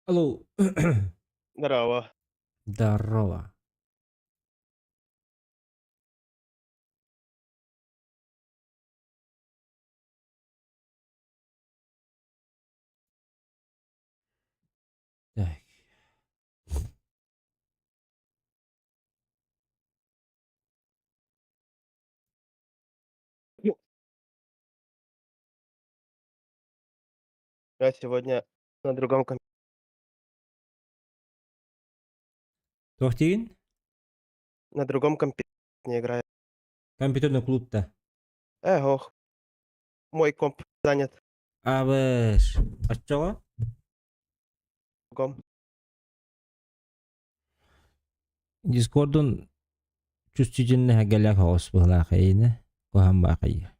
Алло. Здорово. Здорово. Так. Я сегодня на другом ком Туох диигин? На другом компе не играю. Компьютерный клуб-то. Э, ох. Мой комп занят. Абыш. Оччоҕо? Другом. Дискордун чувствительный гэлээх оҕус быһылаах эйине куһаан баахайы.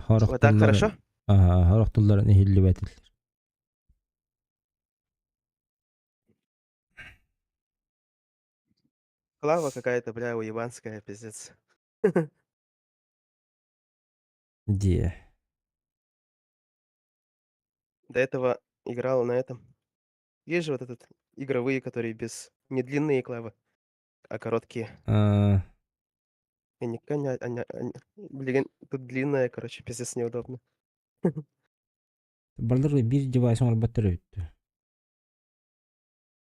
Вот так хорошо? Сорох тылларын иһиллибэтилэр. Клава какая-то, бля, уебанская, пиздец. Где? До этого играл на этом. Есть же вот этот игровые, которые без... Не длинные клавы, а короткие. А... Я никогда не... а- а- а- Блин, тут длинная, короче, пиздец неудобно. Баллар биир девайс оҥорботтор эбит.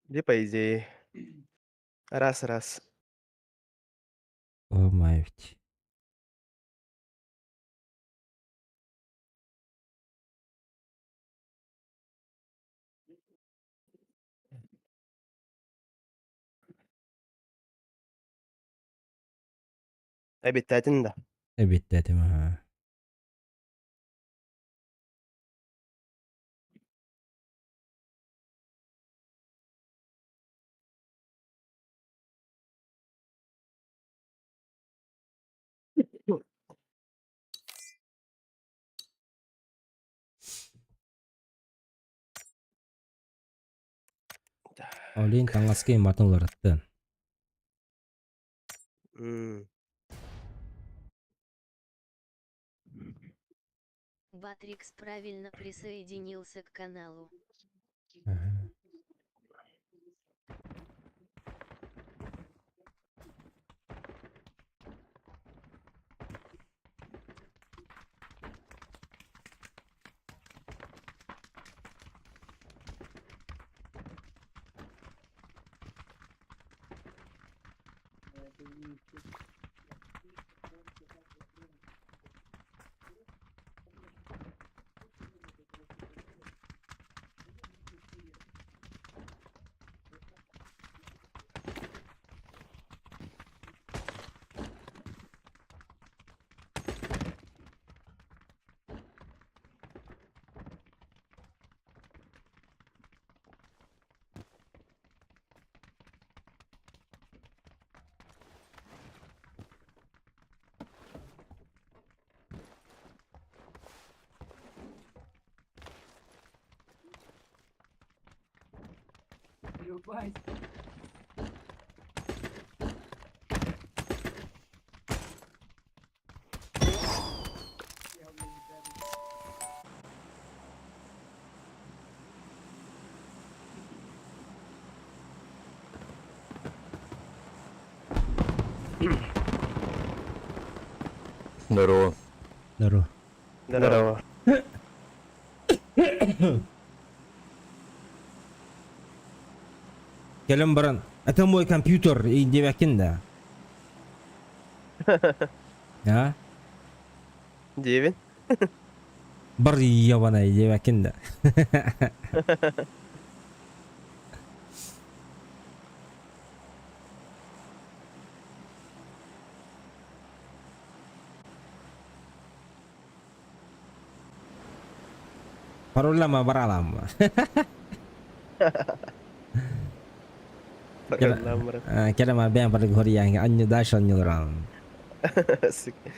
Где по идее? Раз, раз. О мать. Обитатель, да. Эбиттэтим аһаа. Олин таҥаска иматын уларыттын. Батрикс правильно присоединился к каналу. Ага. Здорово. Здорово. Здорово. Кэлэн баран, это мой компьютер, и диэбэккин да. А? Девять. Бар ебаный диэбэккин да. Пароллама баралама. Пароллама. Кэлэмэ бэйэм барык хоруйааҥҥа анньы дальше анньылыраан. Сука.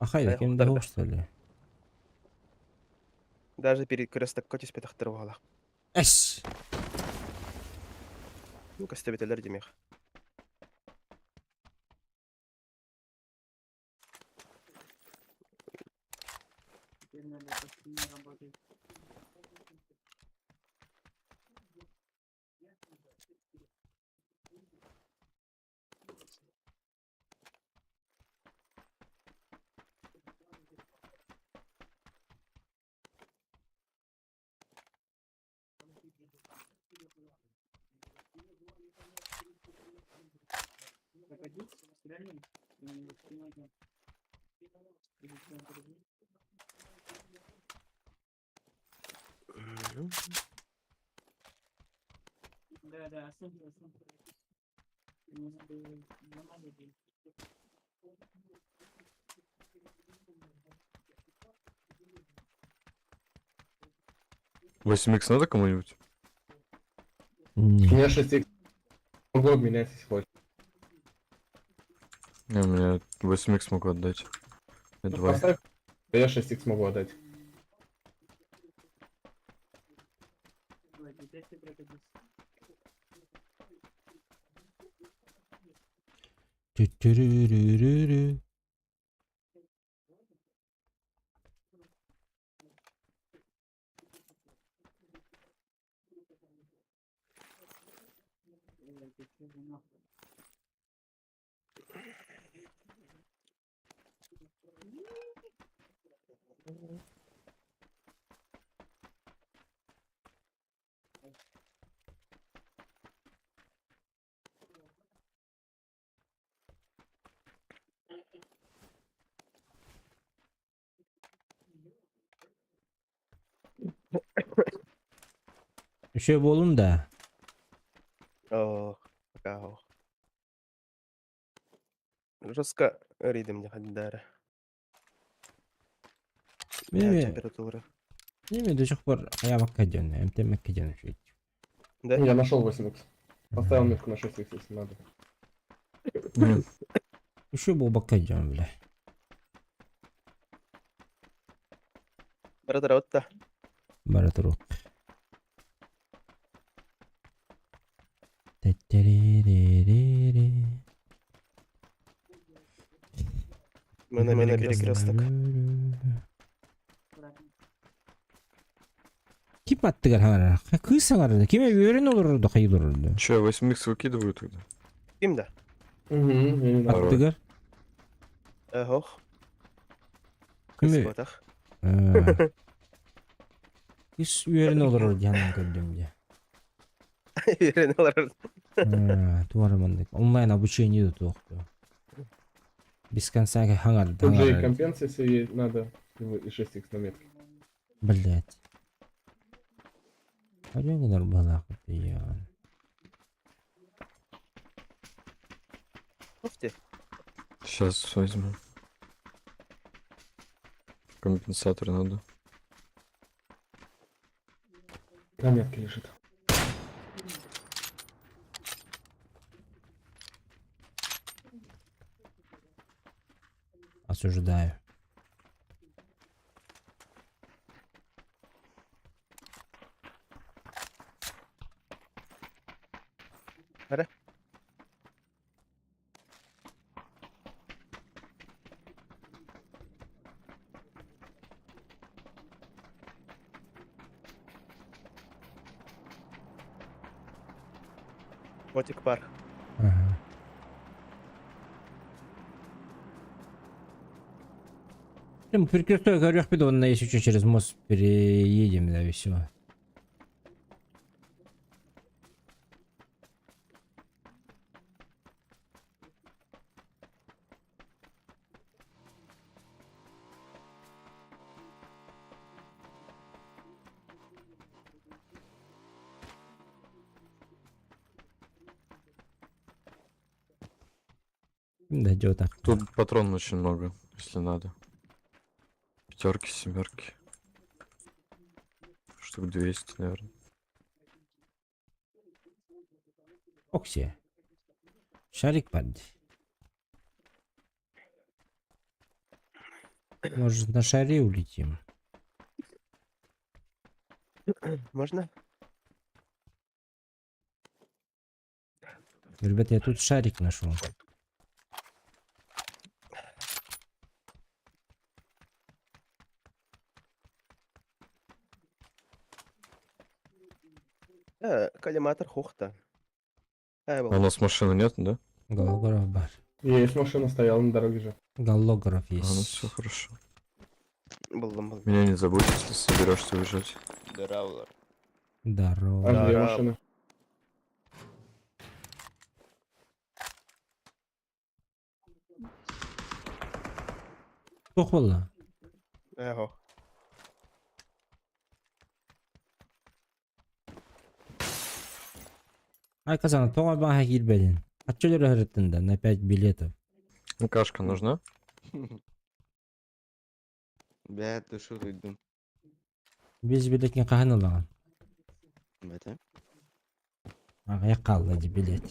Ахай, ким да что ли? Даже перекрестокка түспэтэхтэр буолла. Эс! Ну, көстөбүтэлэр димиэх. 8х надо кому-нибудь? Не. У меня 6 Могу обменять, если хочешь. Не, у меня 8х могу отдать. Я Ну, 2. Поставь. А я 6 могу отдать. Тю-тю-рю-рю-рю-рю. Үчүгэй буолун да. Ох, пока ох. Жестко ридим не хаддара. Мин Температура. Мин до сих пор аябакка диэн, эмтэммэккэ диэн үчүгэй. Да? Я нашел 8 Поставил метку на 6 если надо. Нет. Үчүгэй буолбакка диэн бile. Бара тура Бара турук. Теттериририри. Мы на перекресток. Ким аттыгар хаҥарар? Кыыс хаҥарар. Ким үөрэн олорорду хайы олорорду? Че, я 8х выкидываю тогда? Ким да? Угу, я не знаю. Аттыгар. Ох. Ким Кыс Кыыс үөрэн олорор диэн көрдүм дии. Үөрэн олорор. Туора маннык. Онлайн обучение туохту. Без конца хаҥар Тут же и хаҥарар. компенсация есть, надо. И 6 на метке. Блять. Пойдем гынар быһалаах Ух ты. Сейчас возьму. Компенсатор надо. На метке лежит. Осуждаю. Ара. Котик парк. Ага. Прям перекресток Орехпидон, на если что, через мост переедем, да, и все. Да, так. Тут патрон очень много, если надо. Пятерки, семерки. Штук 200, наверное. Окси. Шарик пади. Может, на шаре улетим? Можно? Ребята, я тут шарик нашел. Коллиматор хохта. А у нас машины нет, да? Голограф бар. Есть машина, стояла на дороге же. Голограф А, ну есть. все хорошо. Буллым, буллым. Меня не забудь, если соберешься уезжать. Здорово. Здорово. Аж две Да. машины. Похвала. Эго. Ай, Казан, тоҕо бааһа киирбэтин? Хаччы өлөрө да на 5 билетов. Ну, кашка нужна? Бля, душу выйду. Без билетин хаһан ылаҕын? Это? Аҕыйах хаалла дии билет.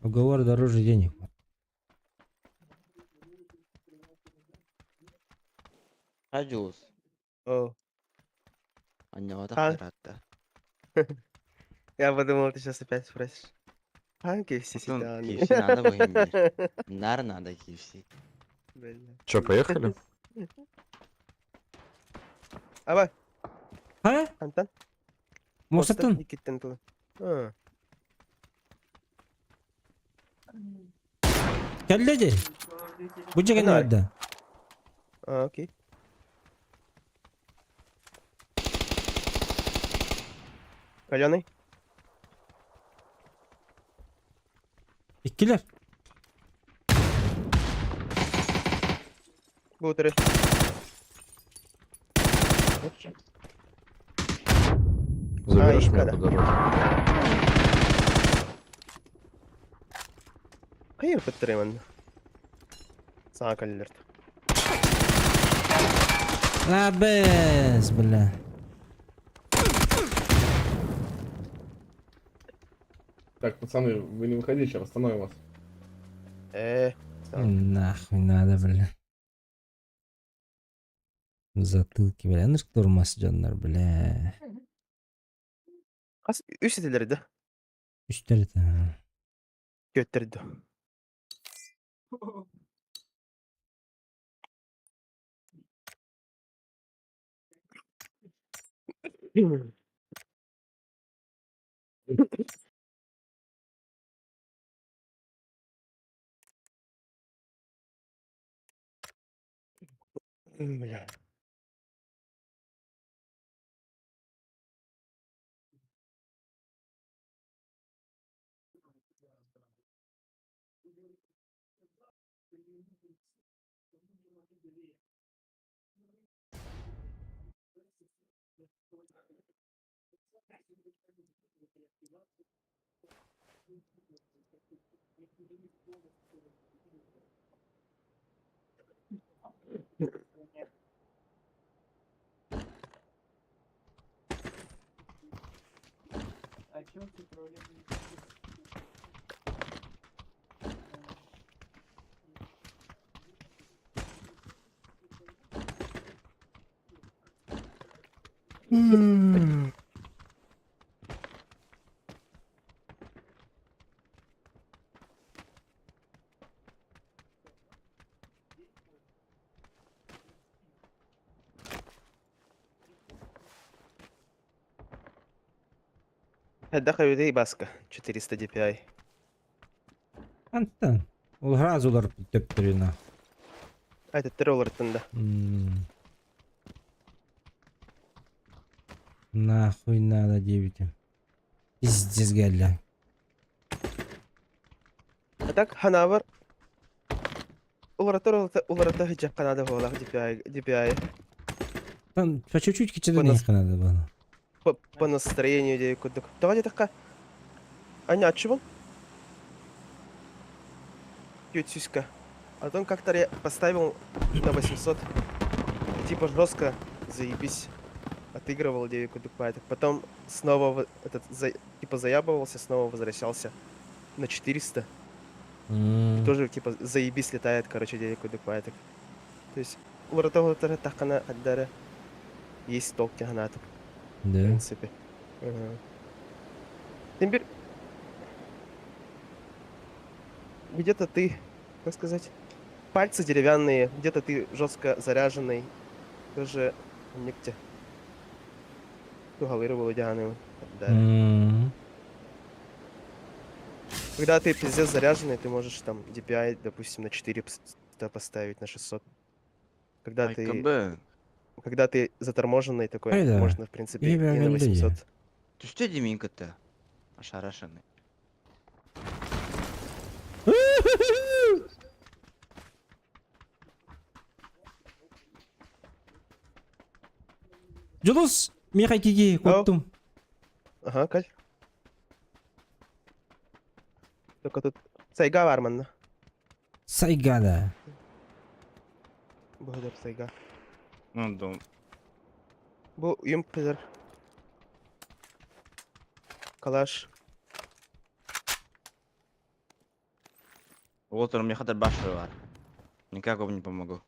Уговор дороже денег. Радиус. О. Анньаҕа А. тахтараатта. Я подумал, ты сейчас опять спросишь. А, KFC Потом сидя. KFC надо будет Нар надо KFC. Бля. Че, поехали? Аба, Ха? Антон? Муосаттан? Иккиттэн тылы. А, Кэллэ дии. Бу дьиэгэ Ана. барда. а, окей. Каленый? Иккилэр. Бутеры. Заберешь А, меня да. по дороге? Хайыр підтриман. Сака алерт. Лабес, бля. Так, пацаны, вы не выходите, сейчас остановим вас. Нахуй надо, бля. В затылке, бля. Ну что дьоннор, бля. Хас үс этилерди. Үстэр этэ. Көттөрдү. Бля. Хайдах эбитий баска 400 DPI. Антон. Ол сразу улар төптөрүнэ. Айтаттар олортун да. Нахуй надо девять. Пиздец, галя. А так ханавар уларатар уларата хыджакка надо буолах DPI DPI Там по чуть-чуть По нас- надо было. по настроению диэки курдук. Тоҕо диэтэххэ анньааччыбын Тётюська. А то как-то я поставил на 800. Типа жестко, заебись. Отыгрывал девику дукпайтак. Потом снова этот, типа заябывался, снова возвращался на 400. И тоже типа заебись летает, короче, девику дукпайтак. То есть уларыта таххана хаддара есть толк тяханатык, в Да. принципе. Ага. Теперь где-то ты, как сказать, пальцы деревянные, где-то ты жестко заряженный, тоже нигде. Тугалырывал идеальную. Да. Когда ты пиздец заряженный, ты можешь там DPI, допустим, на 400 поставить, на 600. Когда ты, АКБ. когда ты заторможенный такой, Айда. можно, в принципе, и Ебя на люди. 800. Ты что, Деминка-то? Ошарашенный. Дьулус! Миха кики, куттум. Ага, Каль. Только тут Сайга варманна. Сайгада. Благодар Сайга. Ну, дом. Бу юмпер. Калаш. Вот он, у меня хатар башры бар. Никак вам не помогу.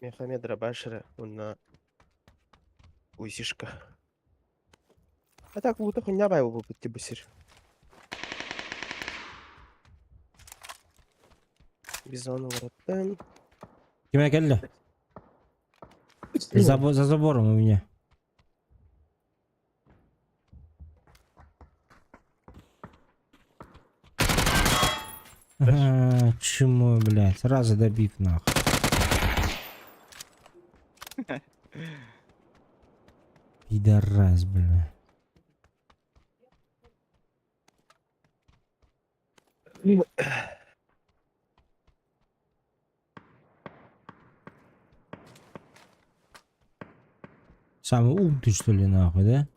Мехамед Рабашера, он УЗИшка. А так лута хуйня бай был типа сир. Бизон воротен. Ким келли? За забором у меня. Ага, чему, блядь? Сразу добив нахуй. Пидорас, бля. Самый умный, что ли, нахуй, да?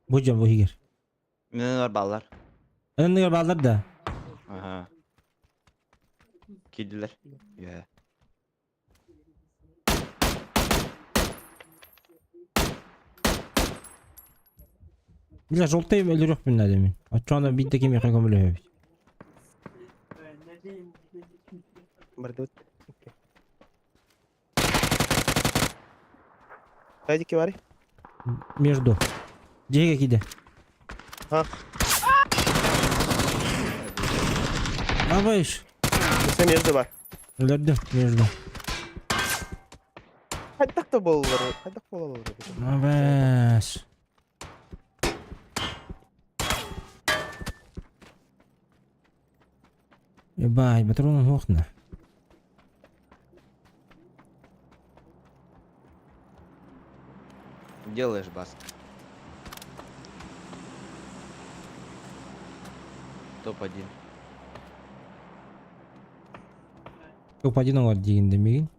Будем, Бугер. Менен бар баллар. Önüne bağlar da. Ага. Кидилер. Я. Бля, желтый өлөрөх мин надо мин. Очоно битте ким яхын көмөлөһөбүт. Бардут. Хайди вари. Между. Дьиэгэ киде. Ха. Абайш. Все между бар. Өлөрдүм между. Хайдак та болар. Хайдак болар. Абайш. Ебать, патроном хохна. Делаешь бас. Топ-1. Топ-1 оҥор диигин дэмигин.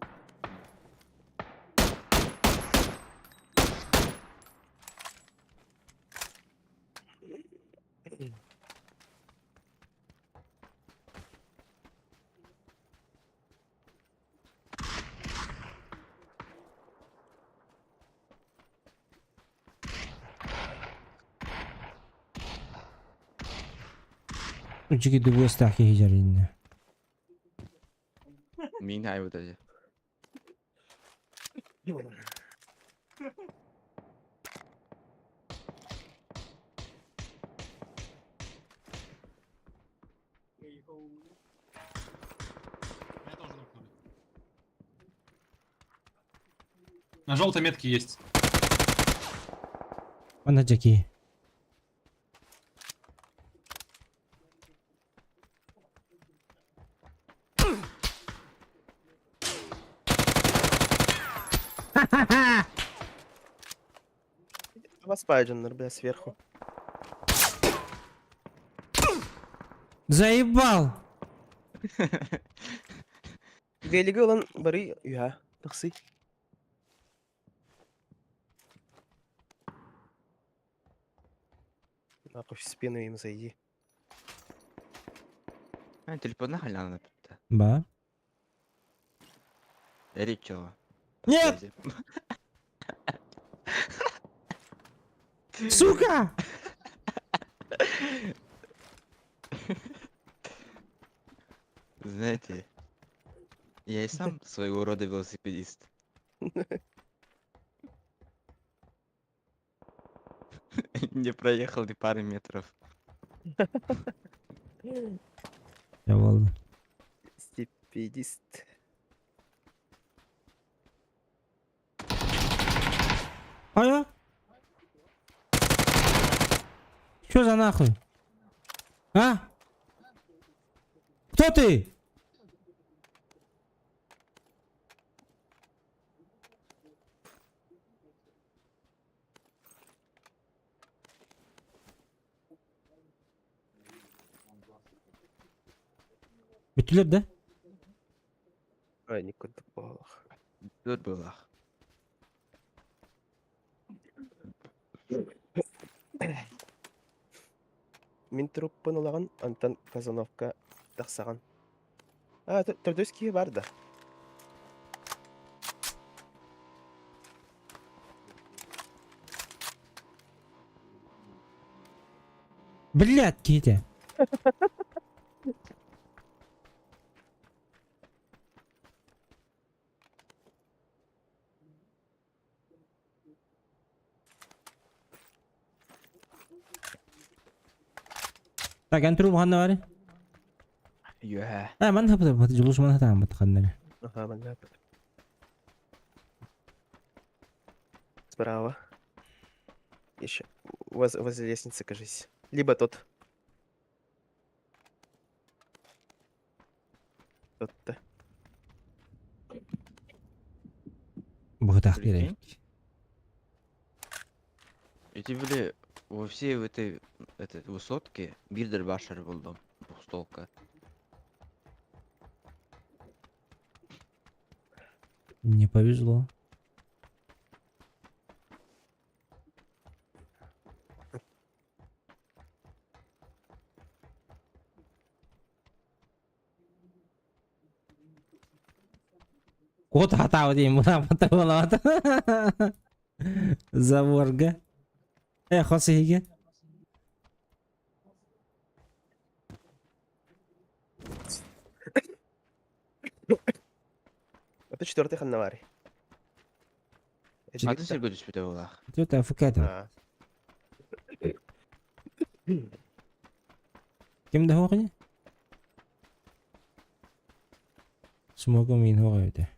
Үчүгэй дубуостаах киһи дьарыйна. Мин ай вот эти. Меня тоже нокнули. На желтой метке есть. Манна дьэки. Вас Пайджен, бля, сверху. Заебал! Велиги olan бары я такси. Нахуй в спину им зайди. А, телефонна халяна напитта. Ба. Эрик чего? Нет! Сука! Знаете, я и сам своего рода велосипедист. Не проехал ни пары метров. Я буолла. Стипендист. Хайа? Чё за нахуй? А? Кто ты? Бүтүлэр да? Ай, никуда балах. Тут было. Мин труппун ылаҕын, онтон Казановка тахсаҕын. А, төрдүс киһи бар да. Блядь, киһитэ. Так, эн трубу ханна бары? Үөһэ. А, манна хапыта, Дьулус манна тааммыт ханна. Ага, манна. Справа. Еще. Возле лестницы, кажись. Либо тот. Тот-то. Быһытаах Прикинь? Эти были во всей в этой, этой высотке бирдер башар был дом. Двухстолка. Не повезло. Кот хатаабыт диэн мунаабата буолаата. Заборга. Э, хос иһигэ. Это четвертый ханнавари. Атын сиргэ түспүтэ буолаах. Это АФК-то. Ким да хоҕуня? Смогу мин хоҕойда.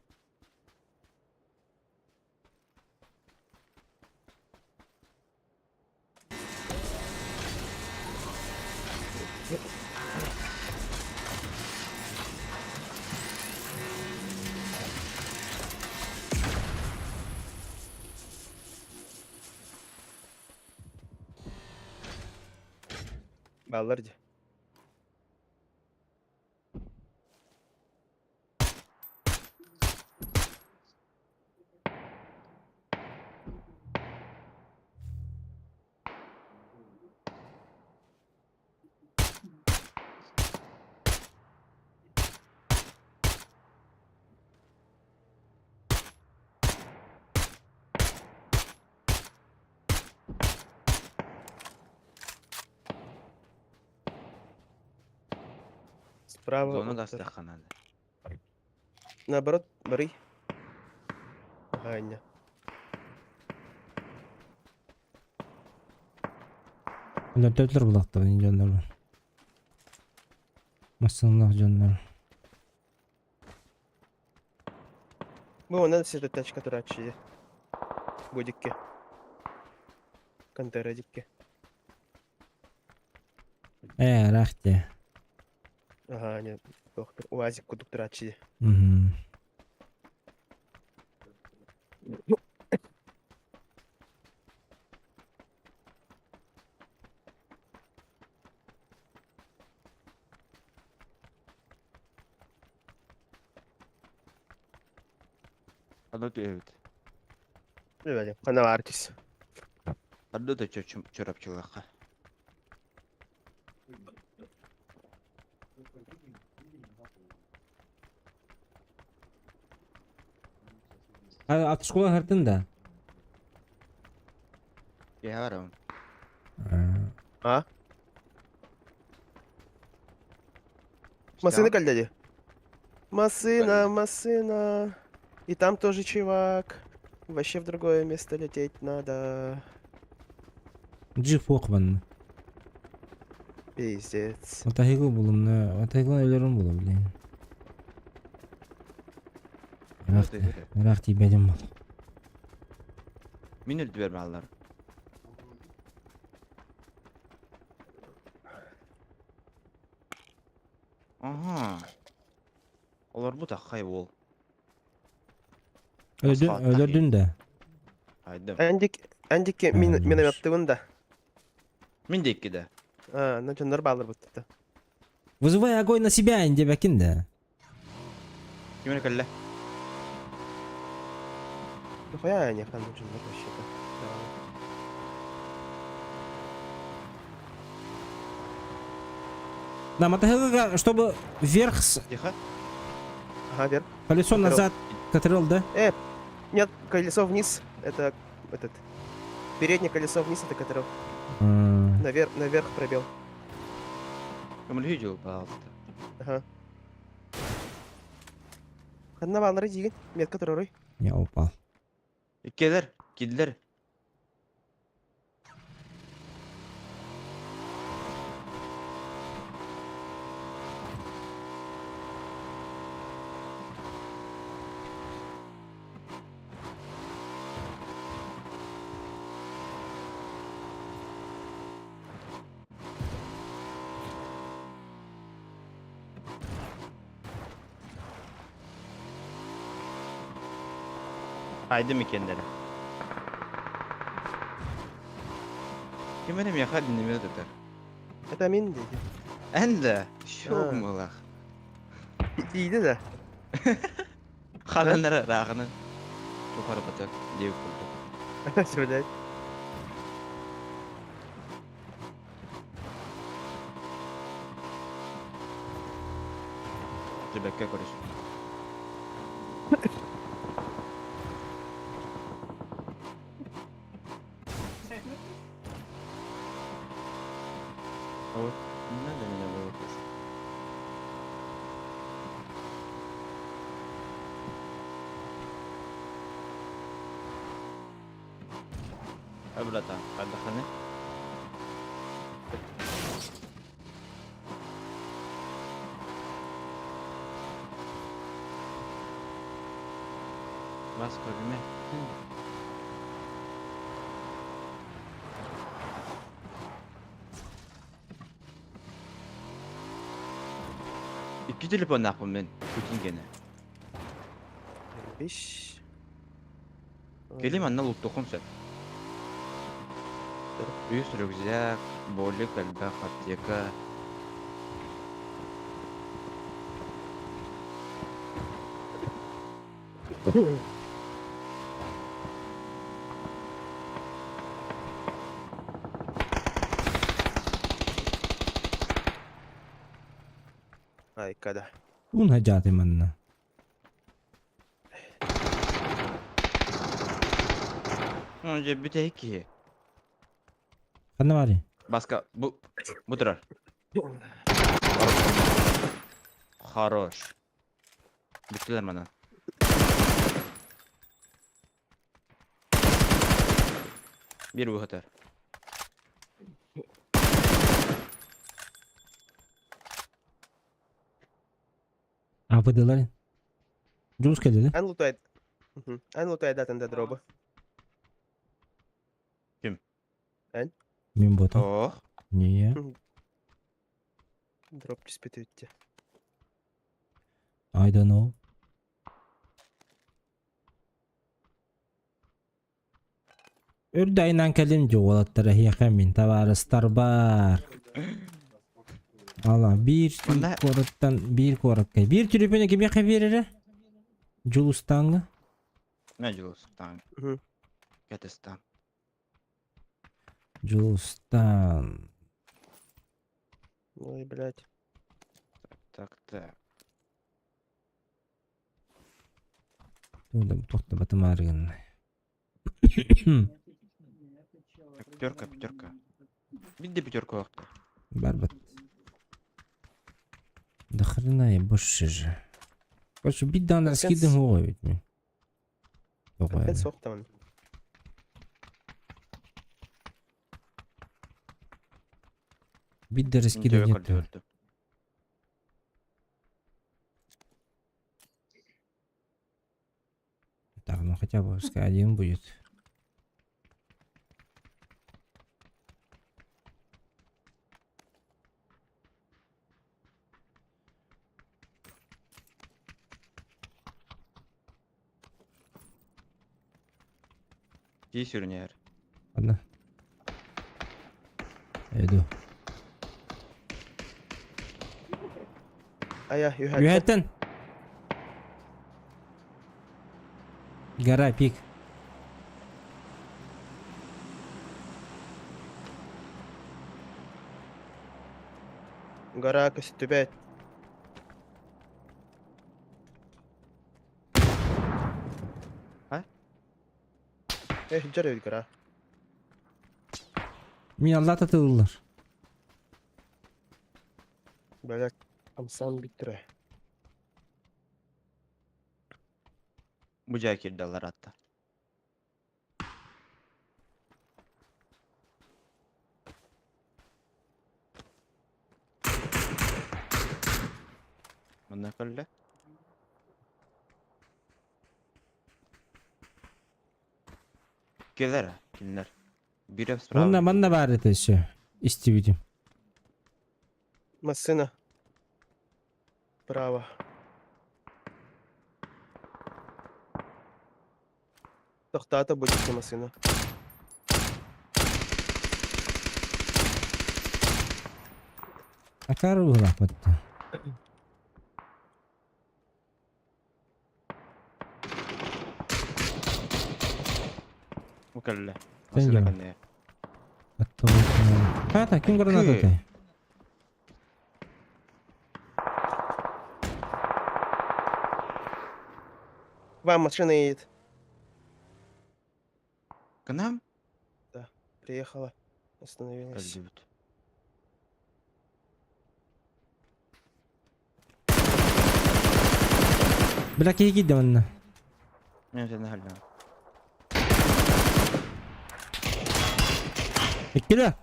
Бааллар дии. Справа. Зону вот да надо. Наоборот, бары. Аня. Өлөрдөтүлэр булактар дьоннор. Массыналаах дьоннор. Бу онон сирde тачка турааччы. Бу дикки. Контера дикки. Э, рахте. Ага, не, доктор. УАЗик кудук турааччы. Мгм. Одно түһэбит. Билбэтим. Ханна баар түс. Одно да чурапчылаахха. Автошкола хартын да? Я барабын. А? Массыына кэллэ дии. Массына, массына. И там тоже чувак. Вообще в другое место лететь надо. Джип уох манна. Пиздец. Мотоцикл булумна. Мотоциклын өлөрүм булу, блин. Ыраах ыраах тиийбэтим бол. Мин өлдүбэр бааллар. Ага. Олорбут аххай уол. Өлөрдүн, өлөрдүн да. Айдым. Эндик, эндикке мин минометтыбын да. Мин да икки да. А, ну дьоннор баалар бутта. Вызывай огонь на себя, диэбэккин да. Ким эрэ кэллэ? Нахуя они хан дьоннор вообще-то? Да, мотоцикл, чтобы вверх с... Тихо. Ага, вверх. Колесо назад. Катрел, да? Нет, колесо вниз. Это этот. Переднее колесо вниз, это катрел. Наверх, наверх пробел. Көмөлөһүү дьыл, пожалуйста. Ага. Ханна баалары диигин? Метка туруруй. Я упал. Иккилэр, киирдилэр. Айдым икиэннэрэ. Ким эрэ миэхэ динамит ытар. Это мин диэки. Эн да, шок мылах. Тиийдэ да. Хараннара ырааҕынан тухарбата диэбит курдук. Блядь. Ребекка көрүс. А вот не надо меня было пусть. Братан, отдохни. Бас көрүмэ. Икки телефоннаахпын мин, Путин гэнэ. Биш. Кэлим анна луттуохум сөп. Үс рюкзак, болик, элбэх аптека. Айка да. Уун хадьааты манна. Ну, дьэ бүтэһик киһи. Ханна баарый? Баска, бу, бу турар. Хорош. Бүттүлэр манан. Биир быһытар. АПДлар. Дьулус кэллэ Эн лутай. Эн лутайдатын да дроба. Ким? Эн? Мин ботом. Ох. Не. Дроп түспүт үттэ. I don't know. Үрдайынан кэлим дьу уолаттар эһиэхэ мин табаарыстарбар. Ала биир Манна куораттан биир куоракка биир түрүпүнэ кимиэхэ биэрэрэ? Дьулустааҥҥа. Мэ Дьулустаан. Мгм. Кэтистан. Дьулустаан. Ой, блядь. Так, так. Туох да батымаары гынна. Пятерка, пятерка. Види пятерку вахта. Барбат. Да хрена и больше же. Короче, бит дан раскидым его ведь. Опять сох там. Бит да раскидым нет. Так, ну хотя бы пускай один будет. Дии сүрүнэр. Ладно. Я иду. А я, юхаттан. Юхаттан! Гора, пик. Гора көстүбэт. А? Эх, дьэр эбит гора. Мин алла татылылар. Бля, амсан биттирэ. Бу дьаа киирдэллэр атта. Манна кэллэ. Кэлэр кинилэр. Биирэ справа. Манна манна баар это все. Истибитим. Массына. Право. Тохтаата будет массына. Акары быһылаахпытта. Бу кэллэ. Тэн Массыына дьоно. кэннигэр. Хата, ким граната ты? Вам машина едет. К нам? Приехала. Остановилась. Кэллибит. Бля, киһи киирдэ манна. Мен сeni халлаан. Иккилэ.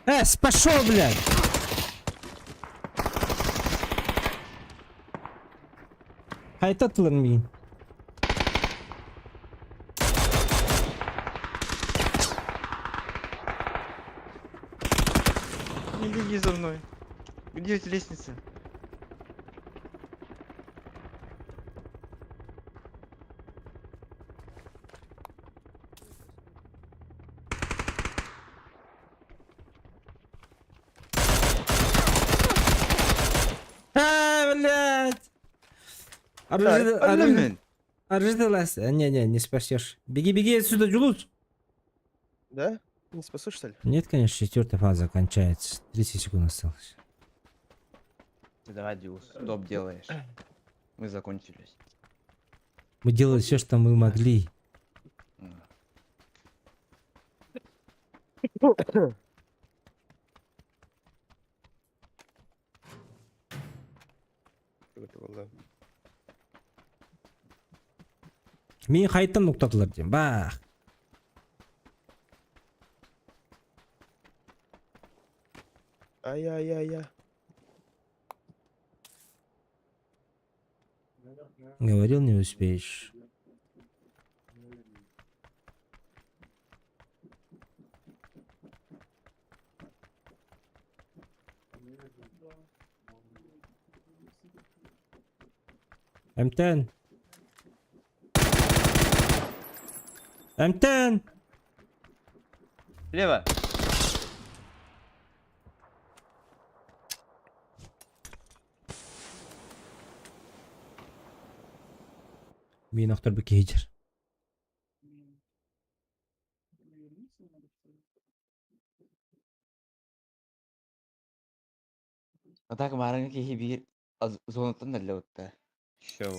Эс, пошел, блядь! Хайта тылын миин. Не беги за мной. Где эта лестница? А, блядь! Оружие, Алла оружие, мен. оружие лас. Не, не, не спасешь. Беги, беги отсюда, Джулус! Да? Не спасу, что ли? Нет, конечно, четвертая фаза кончается. 30 секунд осталось. Ты давай, Диус, топ делаешь. Мы закончились. Мы делали все, что мы могли. М. Это было. Мин хайтан нуктатылар диэн. Бах. Ай-яй-яй-яй. Говорил, не успеешь. М10. М10. Слева. Мин охтор кейджер. А так маарыҥҥы киһи биир зонаттан өллөбүттэ. Шоу.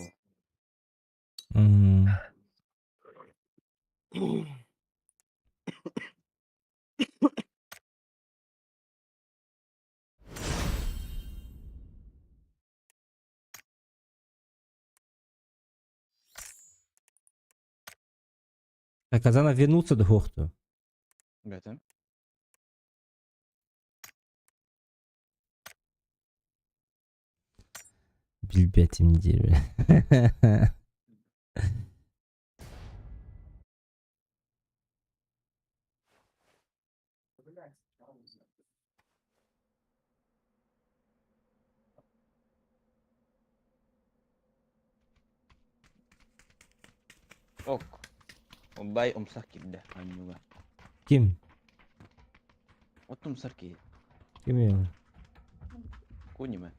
Так, Казана вернуться до Хохту. Бэтим. Билбэтим диир. Ок. Убай умсах киирдэ оонньууга. Ким? От умсар киһи. Ким ол? Кунима.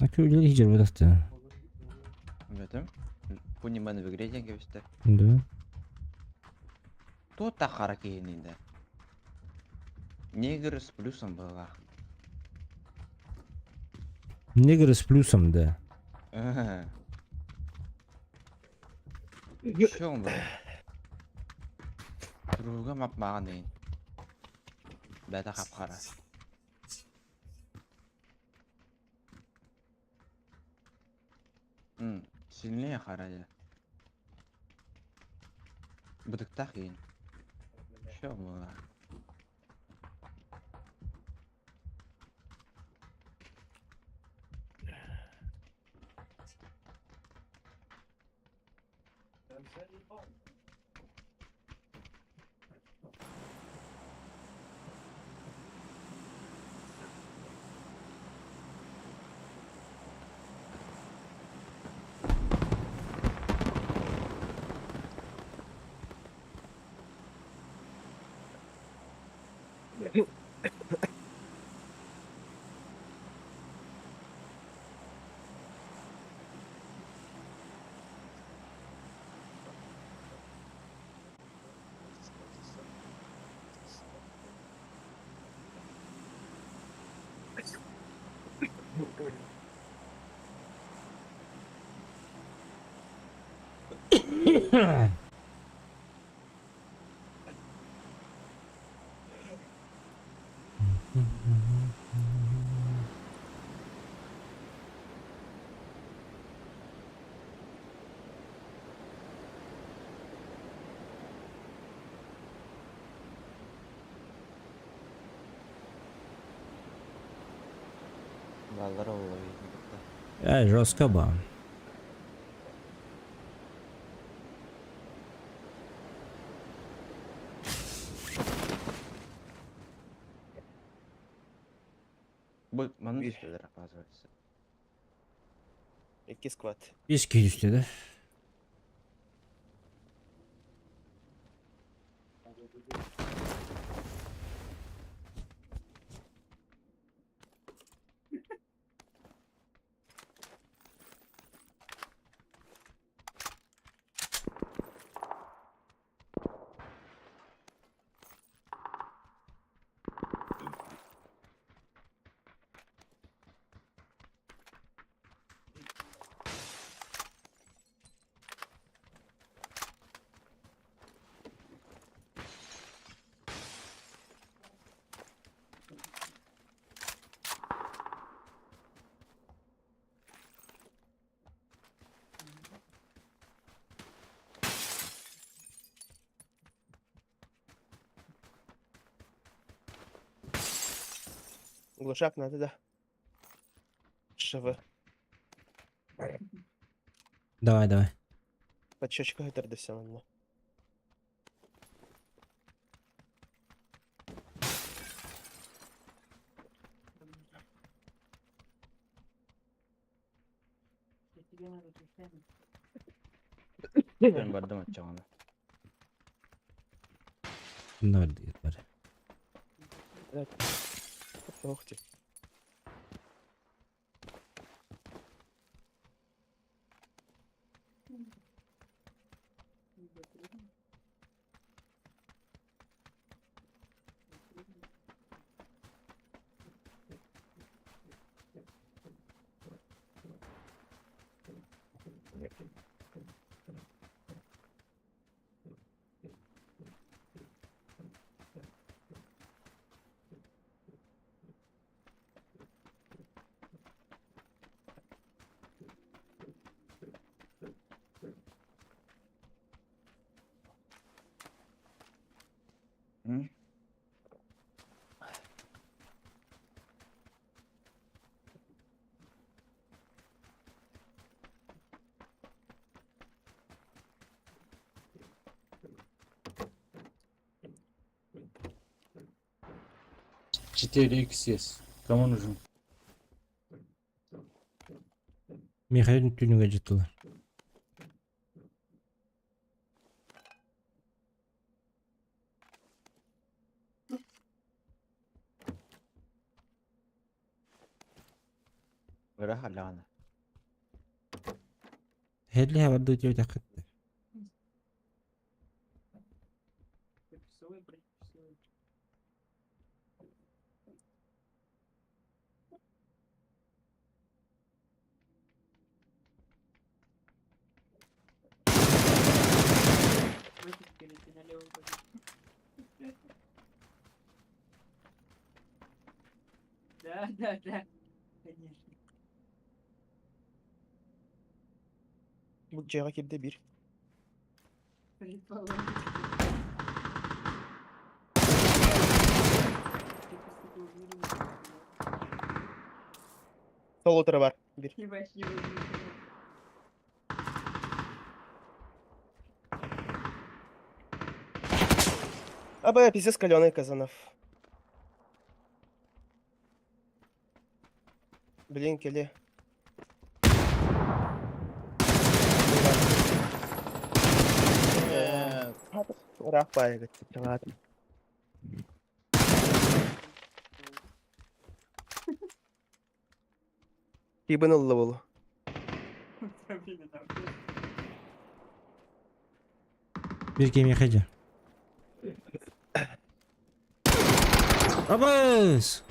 А үлэлии дьарбатахтыы. Бэтим. Куниманы в игре диэн кэбистэ. Да. Туох да хара киһиний да. Негр с плюсом была. Негр с плюсом, да. Ага. Чё он был? Туруга мап-маҕан иһин. Бэйэтэ хап-хара. М, сильнее хара дьэ. Бытыктаах иһин. Чё была? Баллара буолла кытта. Э, жестко ба. Бу манна Биир. түстүлэр оказывается. Икки сквад. Биэс киһи түстэ да. Глушак надо, да. ШВ. Давай, давай. Подщечку это все надо. Мен бардым оччоҕуна. Ноль бар. Ох ты. М? 4х есть. Кому нужен? Михаил түнүгө жыттылар. Ыраах аллаҕына. Хелли хабарды диэтэххит. Да, да, да. Конечно. Бу дьиэҕэ киирдэ биир. Предположим. Ты поступил в мире, Сол бар. Биир. Ебать, не возьму. Аба, пиздец каленый Казанов. Блин, кели. Ыраах баайыгыт. Ладно. Кибын ылла болу. Бир кеми хеджа. Абыс!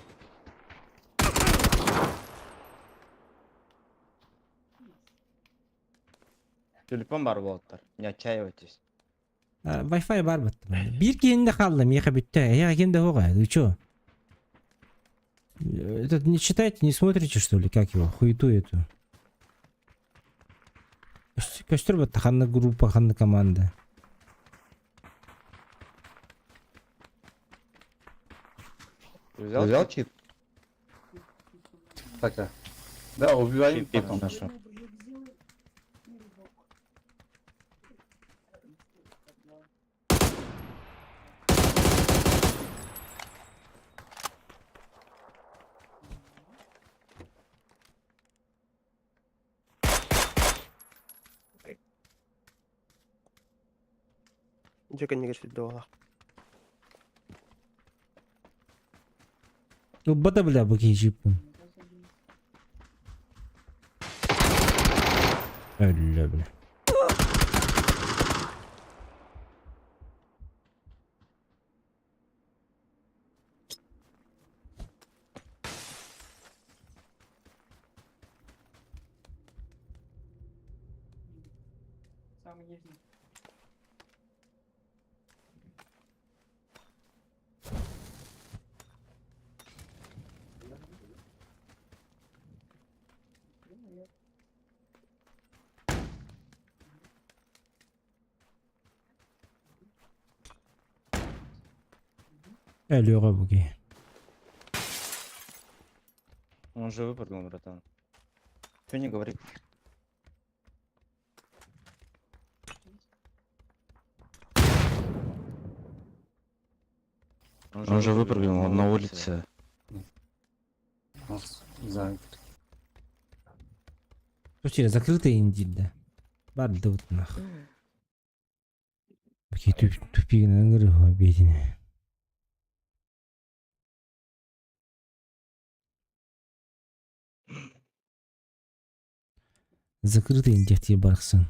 Телефон бар болоттар. Не отчаивайтесь. Wi-Fi бар бат. Бир киһинде хаалла, миэхэ бүттэ. Я ким да хоға, вы чё? Этот не читаете, не смотрите, что ли, как его, хуету эту? Көстөр батта, ханна группа, ханна команда. Ты взял, взял чип? Пока. Да, убиваем Чип потом. нашу. Дьэ кэннигэр сүрдэ. Ну, бата, бля, бу киһи чиппин. Өллө, бля. Самый нежный. Өлүөҕэ бу киһи. Он же выпрыгнул, братан. Че не говорит? Он же выпрыгнул, он на улице. Нас за- Слушай, закрытый индит, да. Бар да вот нах. Бу киһи тупигин ыңгыры бетине. Закрытый индихти бархсын.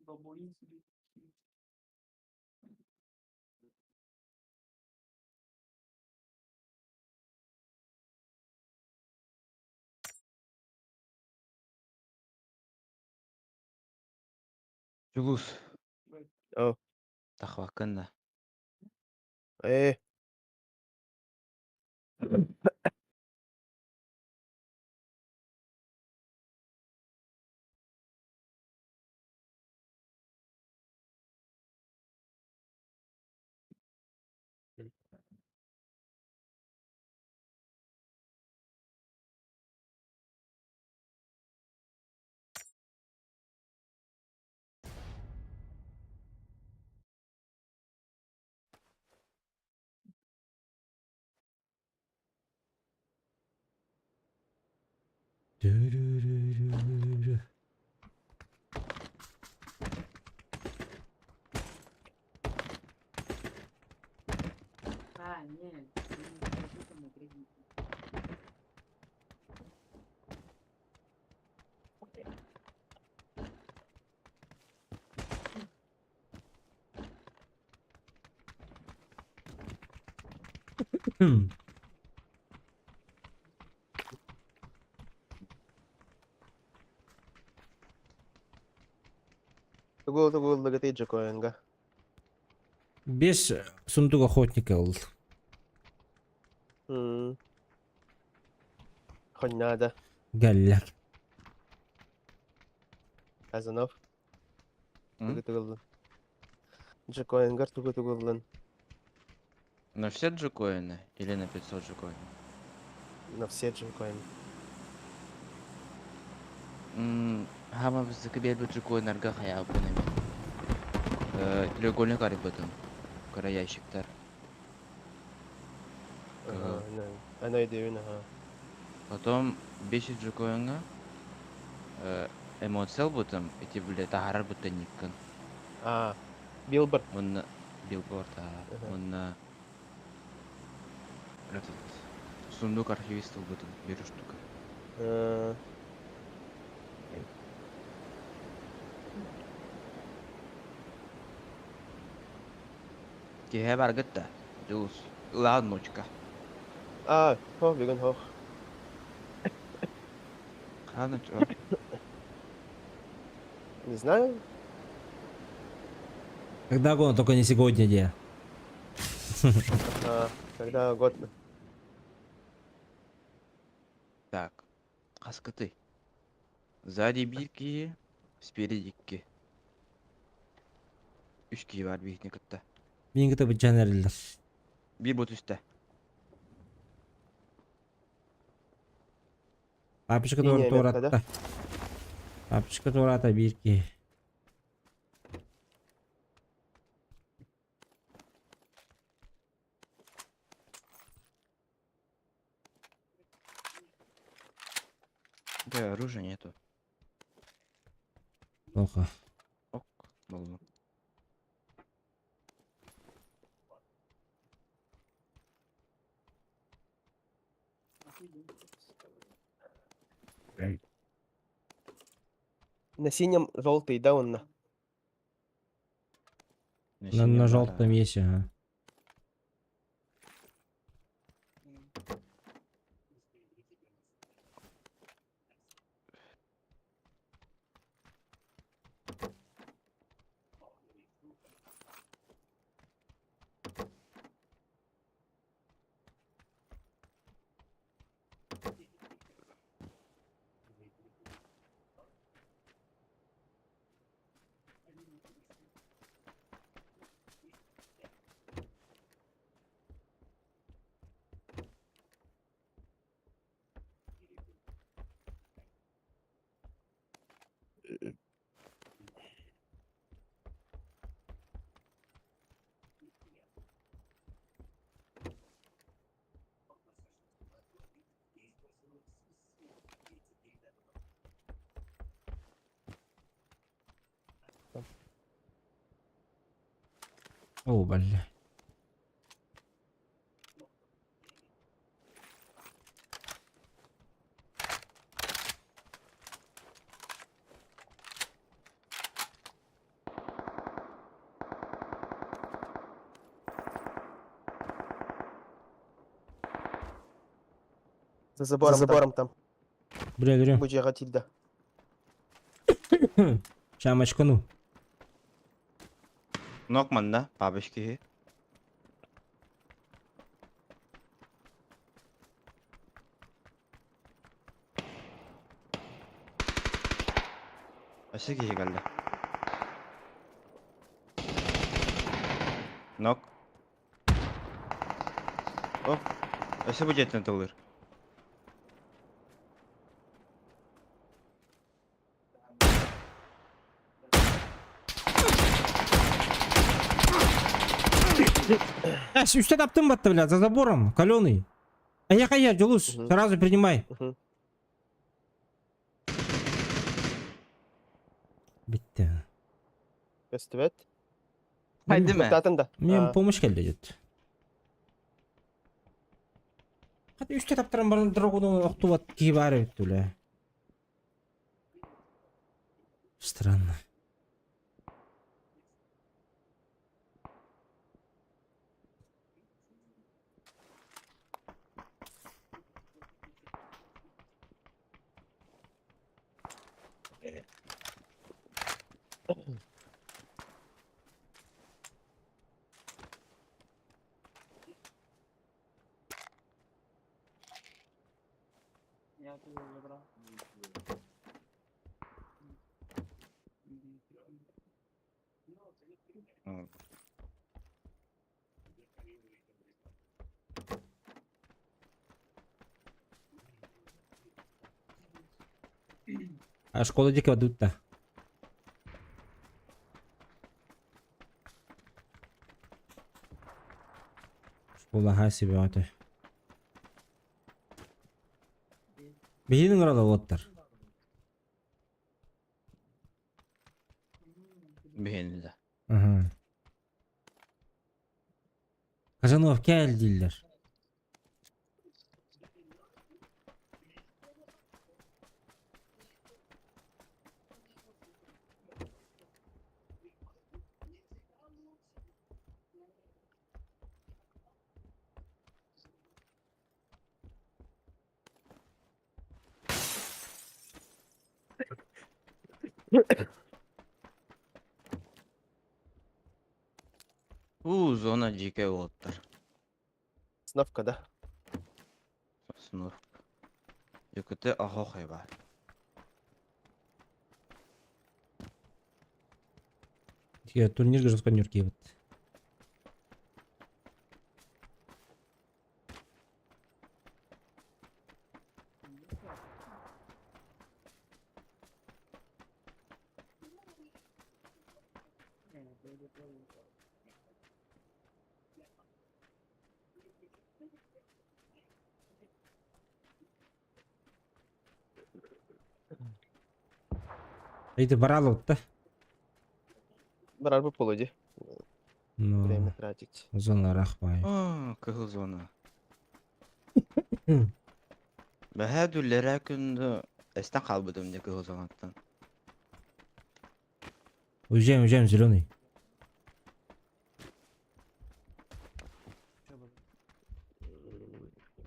Бабуин себе. Жулус. О. Тахвакынна. Э. Түрүрүрүрү. А, нет, ты не скажи там на кредит. Хм. Тугу тугу ыллыгытый Джокоенга? Без сундук охотника ыл. Хоннада. Гэллэк. Азанов. Тугу тугу ыллын. Джокоенгар тугу тугу ыллын. На все джекоины или на 500 джекоинов? На все джекоины. Хама біздікі биэрбит джекоиннарга хайаабын эми. Треугольник арыйбытым. Кыра ящиктар. Ага, ана өйдөбүн, ага. Потом 500 джекоинга эмоция ылбытым, ити бile таһаарар быттанньыккын. А, билборд. Уонна билборд, уонна этот сундук архивист ылбытым, биир штука. Киһи баргыт да, Дьулус, ылаан ночка. А, хо, бүгүн хох. Хаан очо. Не знаю. Когда угодно, только не сегодня, де. А, когда угодно. Так, хаскыты. Сзади биир киһи, спереди икки. Үс киһи баар биһини кытта. Мин кытта быдьан эрэллэр. Биир бу түстэ. Папочка Линия метка, да? туоратта. Папочка туората биир киһи. Да, оружия нету. Плохо. Ок, буоллум. На синем желтый, да, он на? На На, синем на бар, желтом есть, ага. О, бля. За забором, За забором там. Бля, говорю. Будь Тильда. Ща мочкану. Нок манна, бабочки. Өссө киһи кэллэ. Нок. О, өссө бу дьиэттэн тыллыыр. Э, үстэ таптым батта, бля, за забором, каленый. А я хая, Дьулус, Мгм. сразу принимай. Мгм. Bitti. Көстүбэт. Хайдым ээ. Туттаатын да. Мен помощь келди дед. Хата үстэ таптаран баран драгону охтубат киһи баар эбит үлэ. Странно. А школа диэки барбыт да. Школа ха себе аты. Биһигини ыҥыралар уолаттар. Биһиэнэ да. Аха. Казанов кэл дииллэр. Уу, зона дьиикэй уолаттар. Сновка, да? Снорк. Якуты ахохай баар. Турнирга жоспар киэбит. Эйди баралыбыт да? Барар бу полуди. Ну, Время тратить. зона рахпай. Аа, кыһыл зона. Бэһээ дүллэрээ күн эстэн хаалбытым дии кыһыл зонаттан. Уезжаем, уезжаем, зеленый.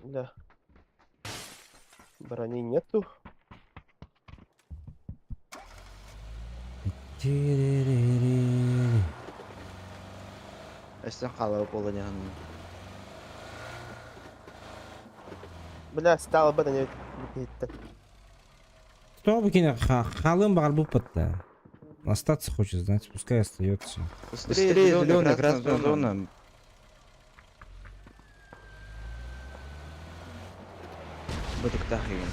Да. Брони нету. Эстэн хаалар буолла дьаһанным. Бля, стало бы не бүтэһиттэн. Кто бы кине халым баҕарбыппыт да. Остаться хочет, знаете, пускай остается. Быстрее, зеленая, красная зона. Бытыктаах игин.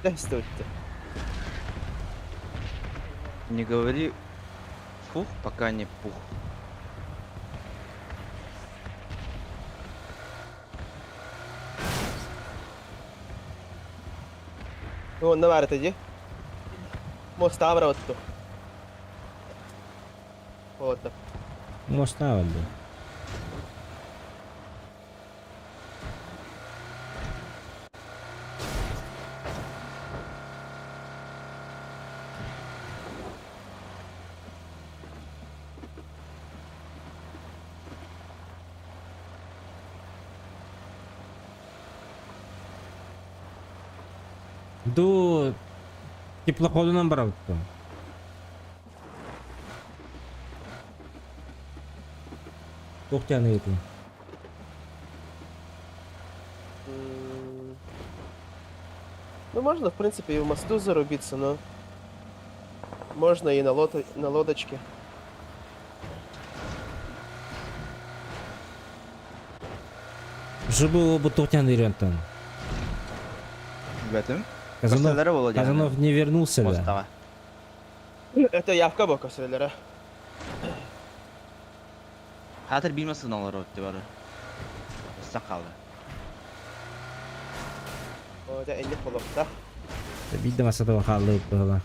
Да, стойте. Не говори фух, пока не пух. Онно баар этэ дии. Мостаҕа барабыт дуо? Уолаттар. Мостаҕа барда. Ду теплоходунан барабыт дуо? Туох диэн ыйытыы? М, Ну, можно, в принципе, и в мосту зарубиться, но можно и на лодочке. Жыбы бу туох диэн ыйытан? Билбэтим. Казанов, Көстөлөрө буолуо диэн. Казанов не вернулся да? Мостаҕа. Это явка буо көстөллөрө. Хатыр биир массыына олорор бары. Эстэн хаалла. О, дьэ, инник буолуохтаах. Биир да массата хааллыбыт быһыылаах.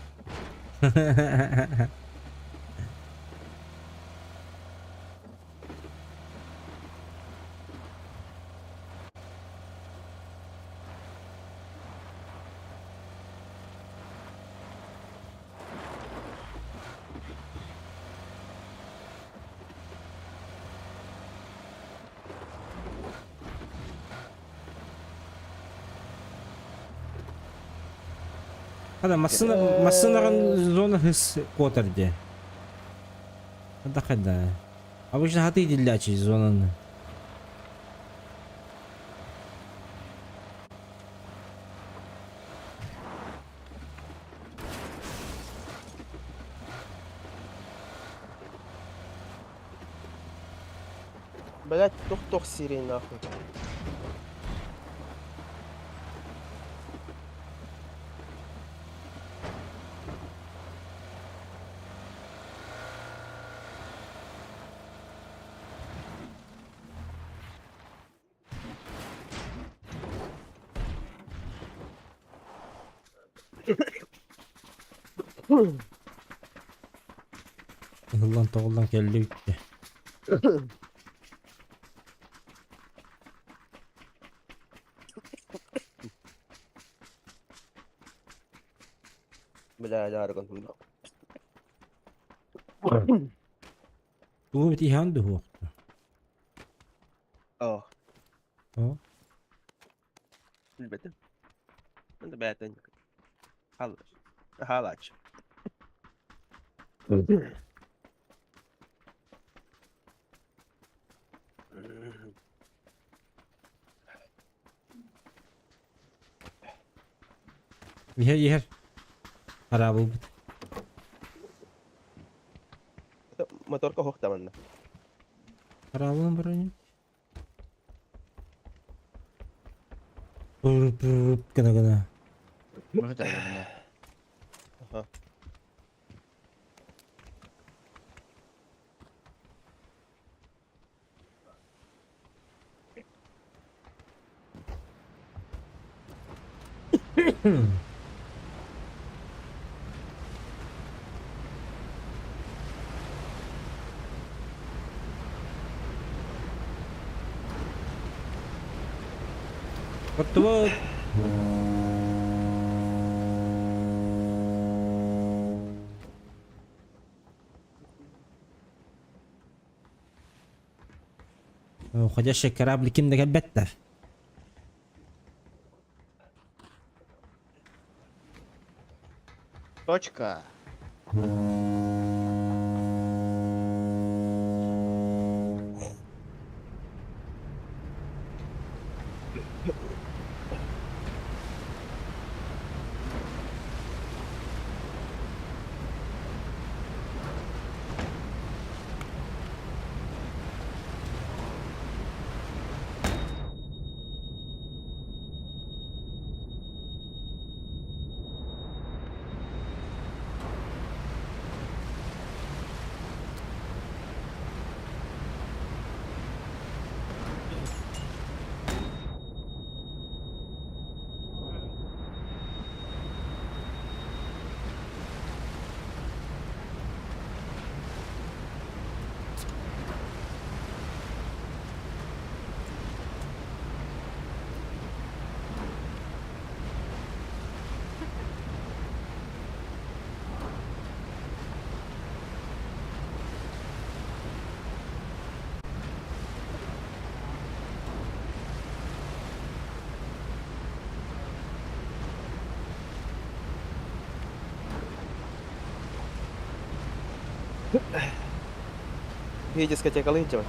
Хана массыына массыынаҕын зона хыс куотар дии. Хада хада. Обычно хаты идиллээчи зонаны. Блять, тух-тух сирень нахуй. Ыһыллан тоҕуллан кэллэ бүттэ. Бля, даарган. Тугу бит иһэн дуһуохта. Оо. Оо. Билбэтим. Мин да бэйэтин хаалар. Хаалааччы. Иһэр иһэр. Хараабылбыт. Моторка оһох манна. Хараабылын баран. Гына гына. Может, наверное. Ага. Оттубут. Уходящий корабль ким да кэлбэттэр. Точка. Биһи дискотекалыы сылдьабыт.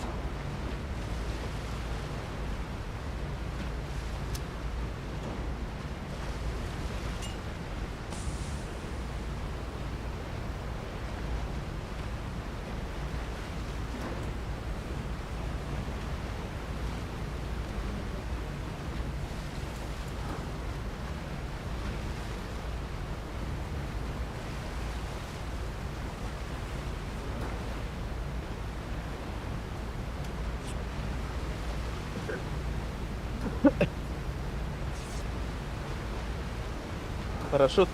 Парашют.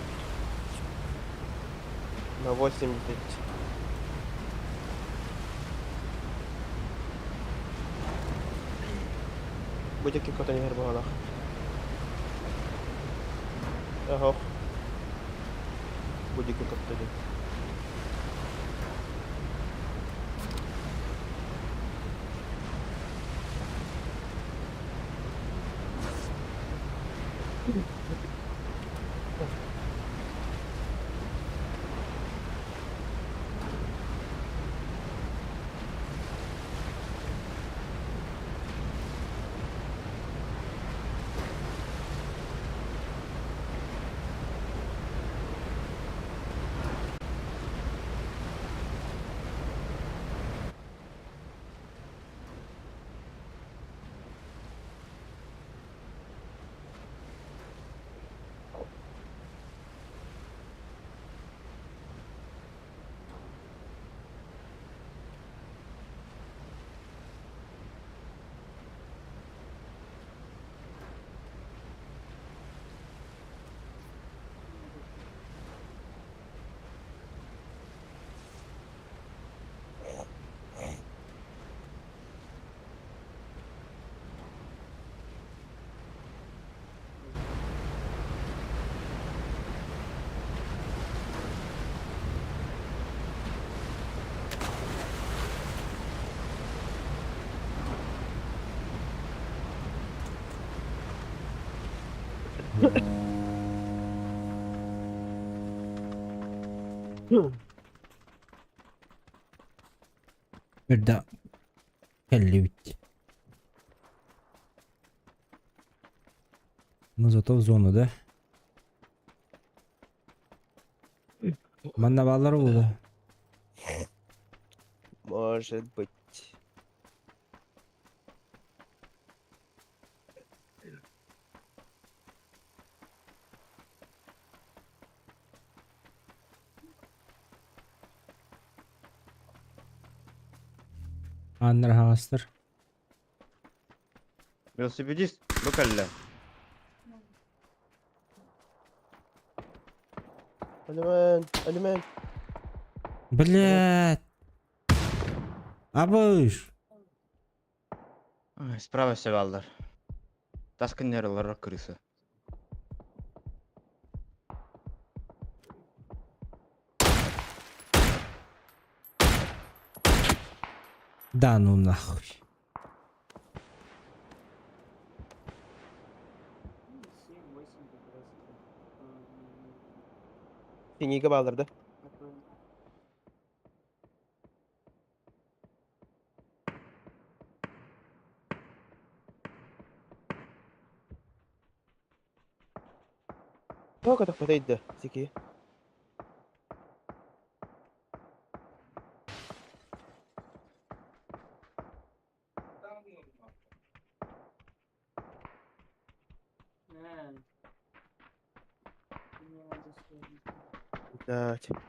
На 80. Будь-який котон гербоганах. Ага. Будь-який котоні. Бирда кэллибит. Ну зато в зону, да? Манна бааллар буолуо. Может быть. Ааннар аһаҕастар. Велосипедист, бу кэллэ. Алиман, Алиман. Блядь! Абыш! Ой, Справа все баллар. Тас күннэр крыса. Да ну нахуй. 7, 8 как раз. Синийгэ бааллар да? Тоҕо көтөхпөтөй да, сики. А. Мне надо сходить. Блядь. А.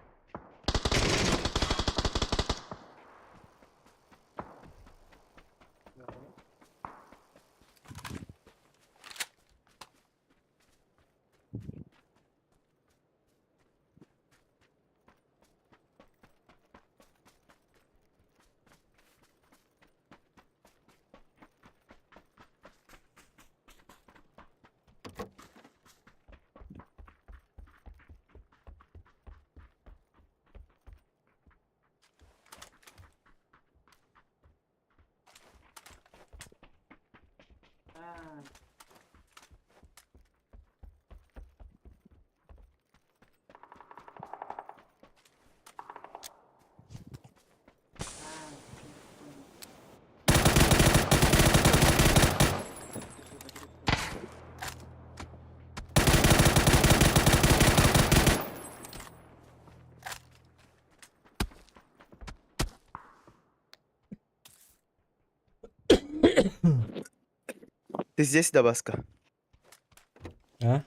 А, Ты здесь, Дабаска? А?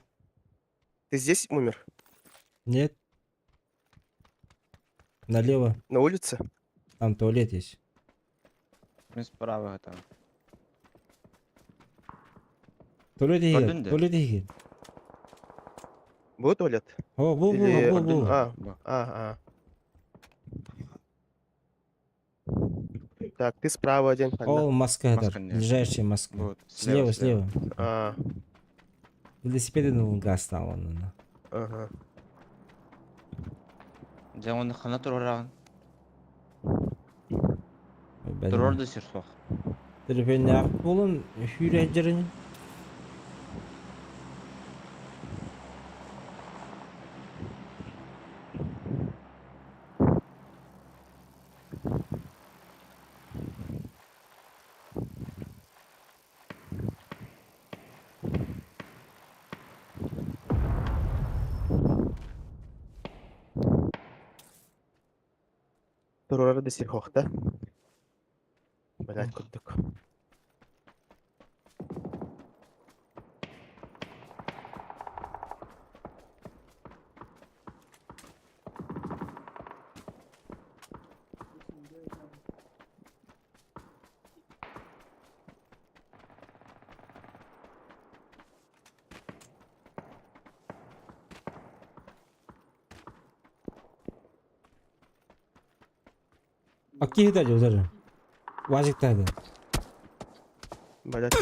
Ты здесь умер? Нет. Налево. На улице? Там туалет есть. Мин справа там. Туалет иһигэр. Көрдүн дии. Туалет иһигэр. Будет туалет? О, бу, бу, Или... бу, бу. А, Бу. а, а. Так, ты справа один, понятно. Ол маска Маска это, нет. ближайшая маска. Вот, Слева, слева. А, Велосипедин газ стал он. ага. Дьэ онно ханна туруораҕын? Туруор да сир суох. Телефоннаах буолан сүүрээддэрин. Туруорар да сир суох да? Блять, курдук. 8, 9 надо. А киһи да даже. Вазиктады. Блять.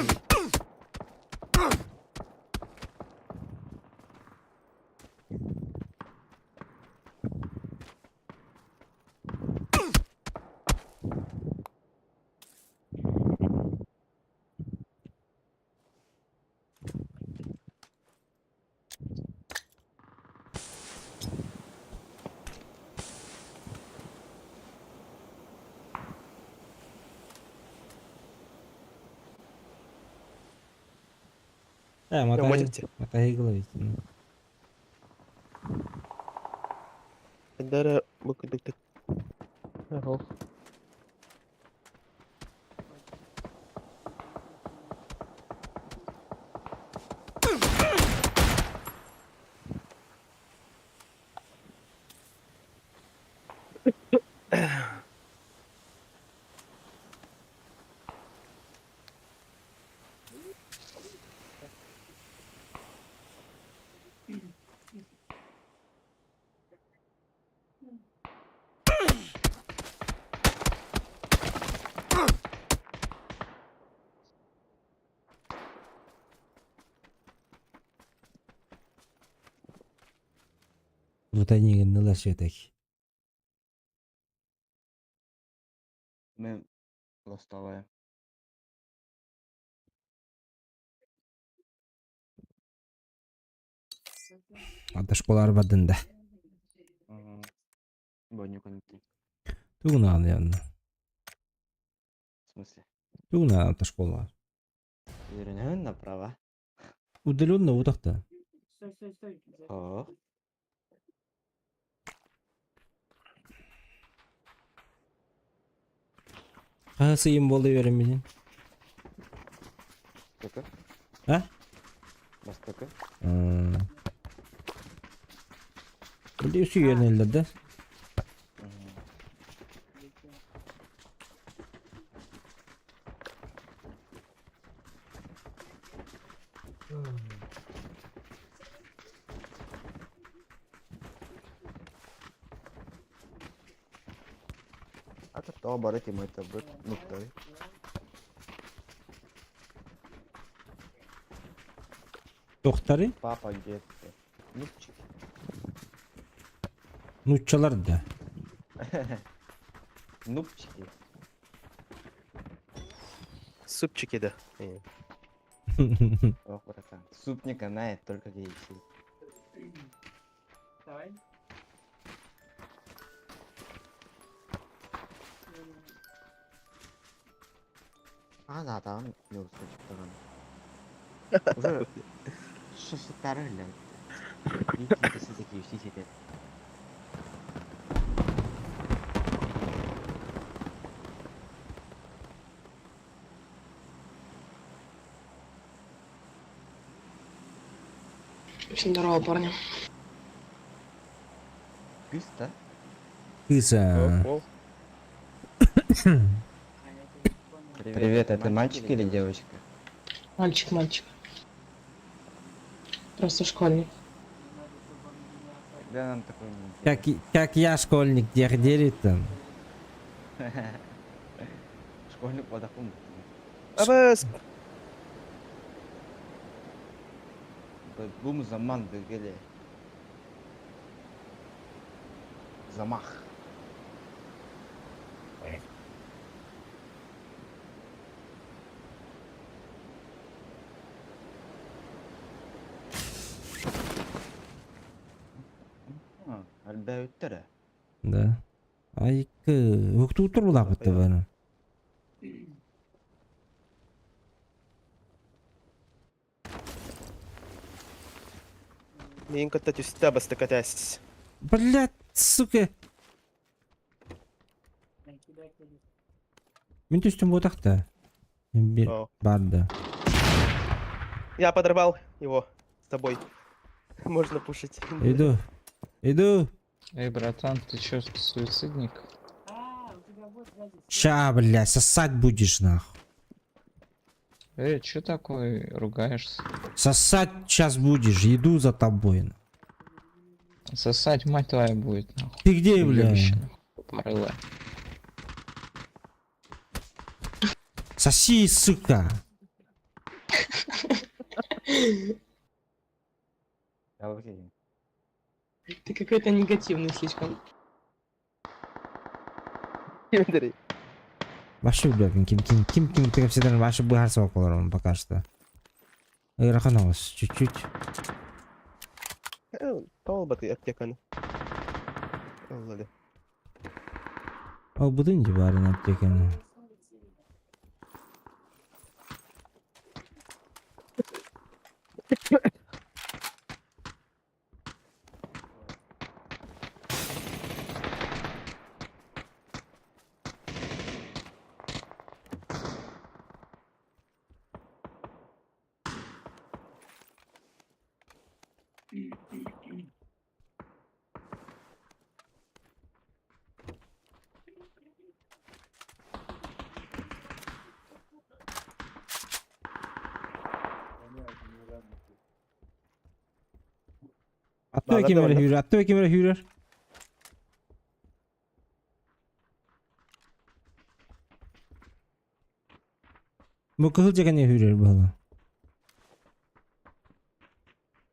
Э, мотай. Можете? Мотай головить. Дара, бу курдук. Ага. Бутанигин ла так. Мен ласталая. Ата школар бардында. Боню конты. Тугна янна. В смысле? Тугна ата школа. Вернем направо. Удаленно утакта. Стой, стой, стой. О. Касы им болду берем мен. Сколько? А? Во сколько? Биле сүйенелер да. А то то барыти мы это будет. Ну кто? Доктары Папа где ты? Нупчик. нуччалар да. Нупчики. Супчики, да. Э. Ох, братан. Суп не канает, только KFC. Давай. А, да, там не услышал. Уже шестары, блядь. Какие-то все такие все сидят. Всем здорово, парни. Кыс, да? Кыса. О, А, я тебя не понял. Привет, это мальчик или девочка? Мальчик, мальчик. Просто школьник. Мне надо Да нам такой не Как, как я школьник, дердерит там. Школьник водокум. Абас! Бум заман бегеле. Замах. Элбээбиттэр ээ. Да. Айкы, уктуутур булаабытта бары. Миин кытта түстэ бастакы этээс. Блядь, сука. Мин түстүм буотахта. Bir О. барды. Я подорвал его с тобой. Можно пушить. Иду. Иду. Эй, братан, ты чё, суицидник? А, у тебя вот сзади. Ща, блядь, сосать будешь нахуй. Эй, чё такой ругаешься? Сосать сейчас будешь, иду за тобой. нахуй. Сосать мать твоя будет, нахуй. Ты где, бля? Уебище, нахуй, тупорылая. Соси, сука. Ты какой-то негативный слишком. Андрей. Вообще, блядь, ким ким ким ким ким всегда вообще быһарса околорун пока что. Ыарахан чуть-чуть. Толба ты аптеканы. Ладно. Ол будын барын аптеканы. Атты Базарда кемер бар, да? hürer, атты кемер hürer. Бу кыһыл жаканы hürer була.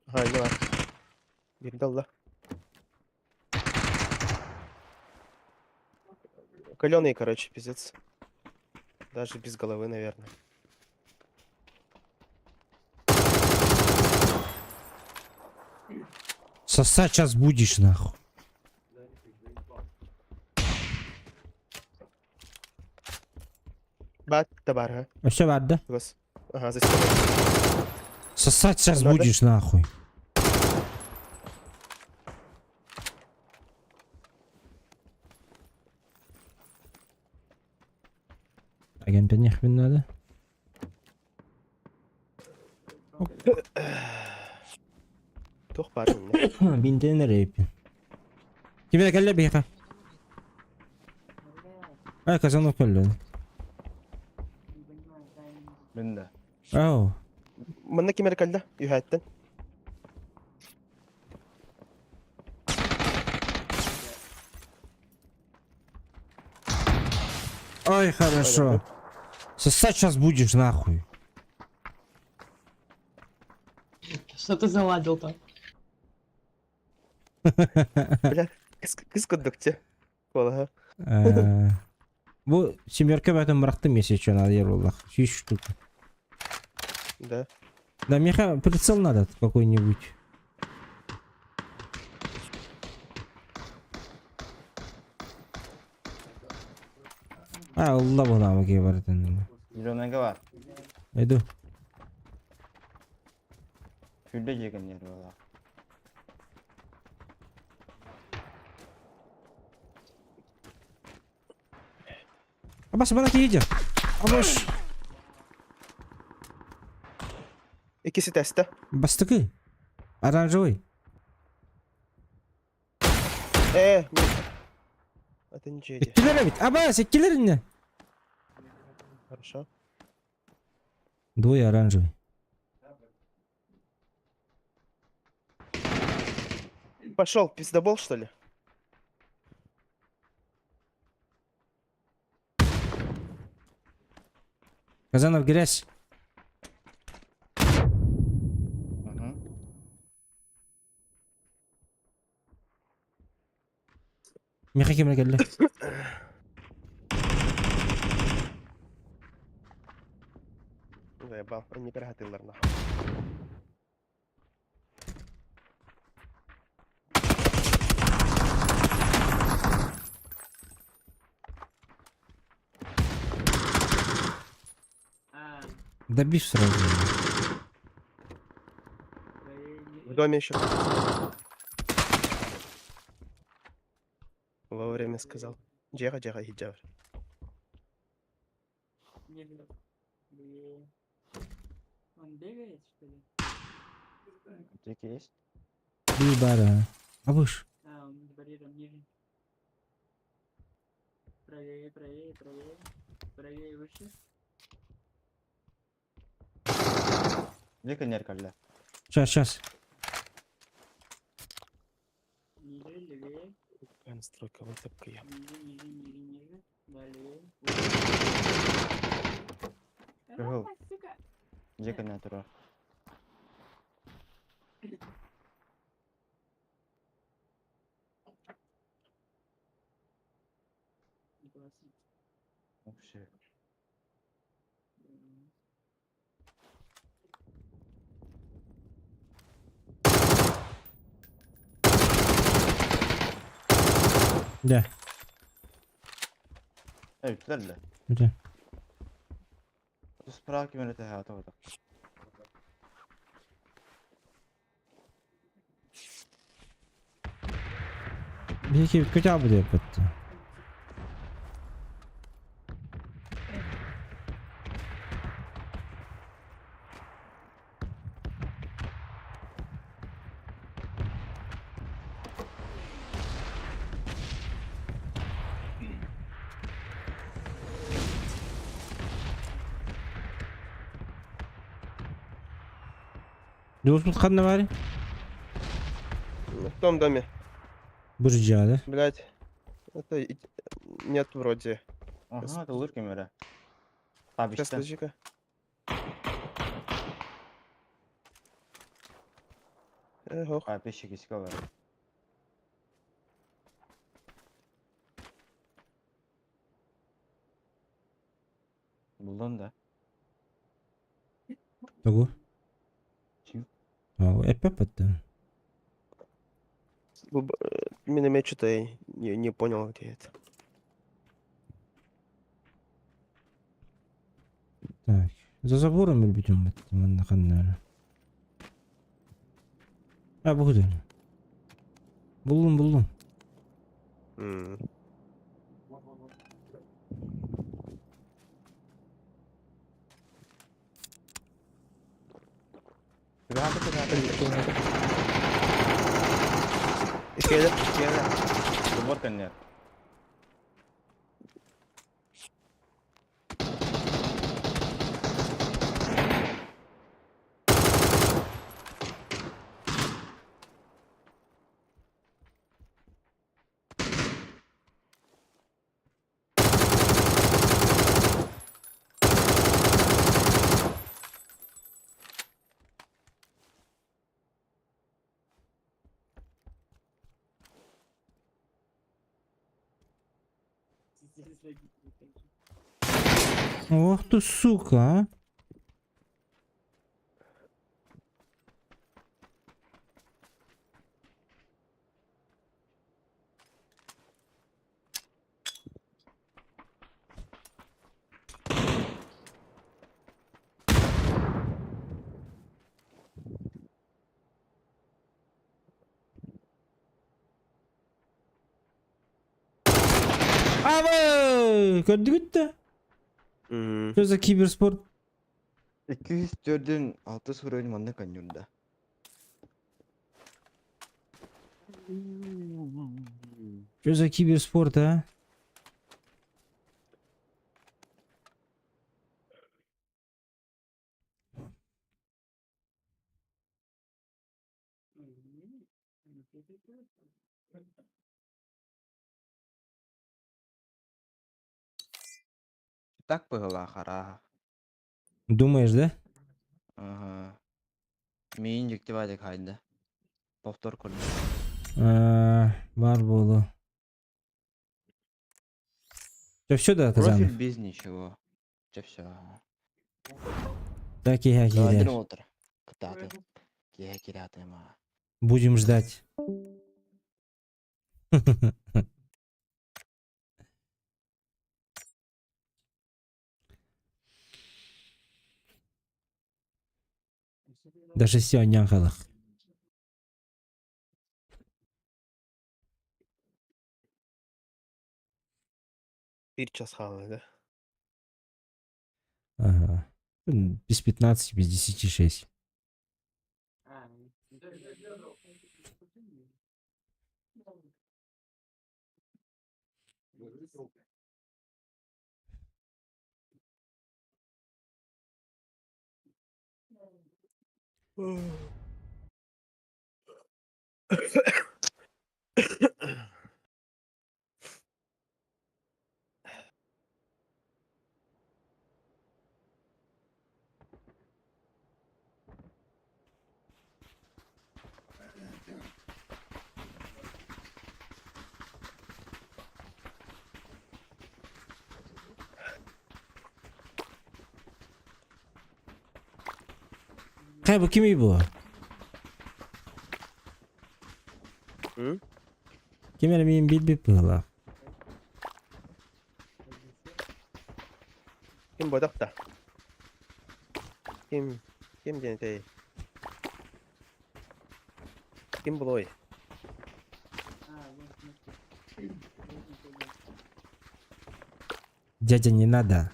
Ага, не бар. Бирде алла. Каленый, короче, пиздец. Даже без головы, наверное. Сосать сейчас будешь нахуй. Бат, табар, ага. Вообще бар да? Гос. Ага, за стеной. Сосать сейчас Надо? будешь нахуй. Агент нехвен надо. Тух бар мине. Бинтен рейпин. Тебе кэллэ биһиэхэ. Ай, казанок кэллэ. Не понимаю, тайминг. Мин да. Ау. Манна ким эрэ кэллэ? Үһээттэн. Ой, хорошо. Сосать сейчас будешь нахуй. Что ты заладил там? Бля, кыс курдук те. Куолаһа. Бу семерка в этом бырахтым, если что, надо ерулах. Сүүс штук. Да. Да, меха прицел надо какой-нибудь. А, Алла була барытын. Зеленыйга бар. Иду. Күллэ дьиэгэннэр буолла. Абас, бана киһи Абаш. Иккиси тэстэ. Бастакы. Оранжевый. Э, Это не джеди. Иккилэр эбит. Абас, иккилэр инне. Хорошо. Двое оранжевый. Пошел, пиздобол, что ли? Казанов, грязь. Угу. Миха кимре келли. Заебал, они перегатылар нахуй. Добив сразу. В доме еще. Вовремя сказал. Джега, джега, хиджаб. Он бегает, что ли? Аптеки есть? Бара. А выш. А, он барьером ниже. Правее, правее, правее. Правее, выше. Где коньяк, Сейчас, сейчас. Ниже, левее. Настройка вытопка я. Ниже, ниже, ниже, ниже. Да, левее. Кыһыл. А, сука! Где коньяк тура? Классно. Вообще. Да. Эй, түләр Где? Справки мен өтө хата бата. Бики көтә бу дип бетте. Дос ханна бар? В том доме. Буржиада. Блять. Это нет вроде. Ага, это лыр кемере. Сейчас, Табишта. подожди-ка. Эх, А, пищи кисика бар. Булдun да. Того. Чим? Ау, эпе бетте. Миномет что-то я не понял, где это. Так. За забором өлбүтүм бетте. Манна ханна. А, бу күден. Булдум, булдум. Икеле. Забор коньяк. Здесь родители такие. Ох ты, сука, а. Абы! Көрдүгүт да? Что за киберспорт? 204-ден 6 суруйын манна коньюрда. Что за киберспорт, а? Так быһыылаах арааһа. Думаешь, да? Ага. Миин дьикти баайдык хаайда. Повтор көрдüm. Э, Бар буолу. Все, все да, Профиль Казанов? без ничего. Чэ все. Так и Давай киирэр. утро. Кытааты. Киһи кирээтэ ма. Будем ждать. Даже сегодня халах. Биир час хаалла, да? Ага. Без 15, без 10 6. Хайа бу кимий бу? М? Ким эрэ миин билбит быһыылаах. Ким бодох да? Ким? Ким диэн этэй? Ким булуой? Дядя, не надо.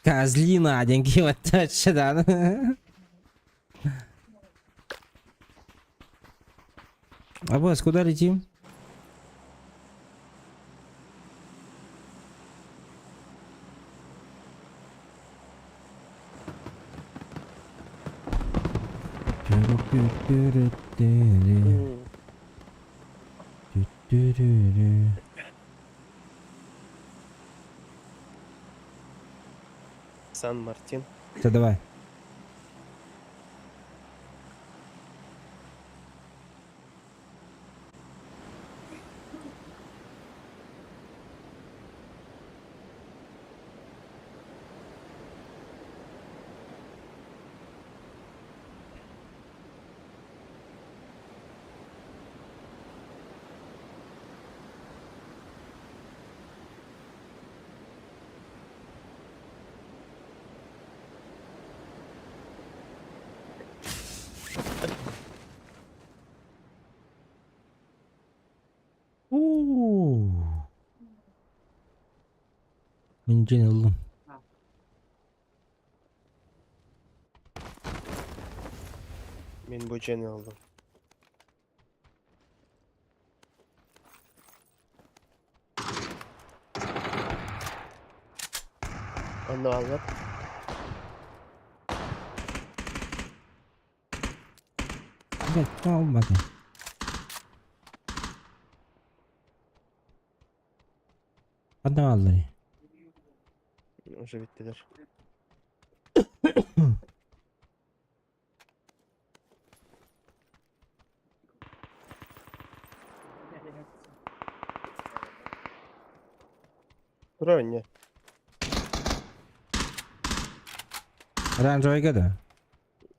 Козлина, деньги вот да. Аббас, куда летим? Сан-Мартин. Все, давай. У. Мин дьиэни ыллым. Мин бу дьиэни ыллым. Онно аллар. Блять, olmadı. Adam aldı. Уже бүттүлэр. Турар не? Оранжевый да?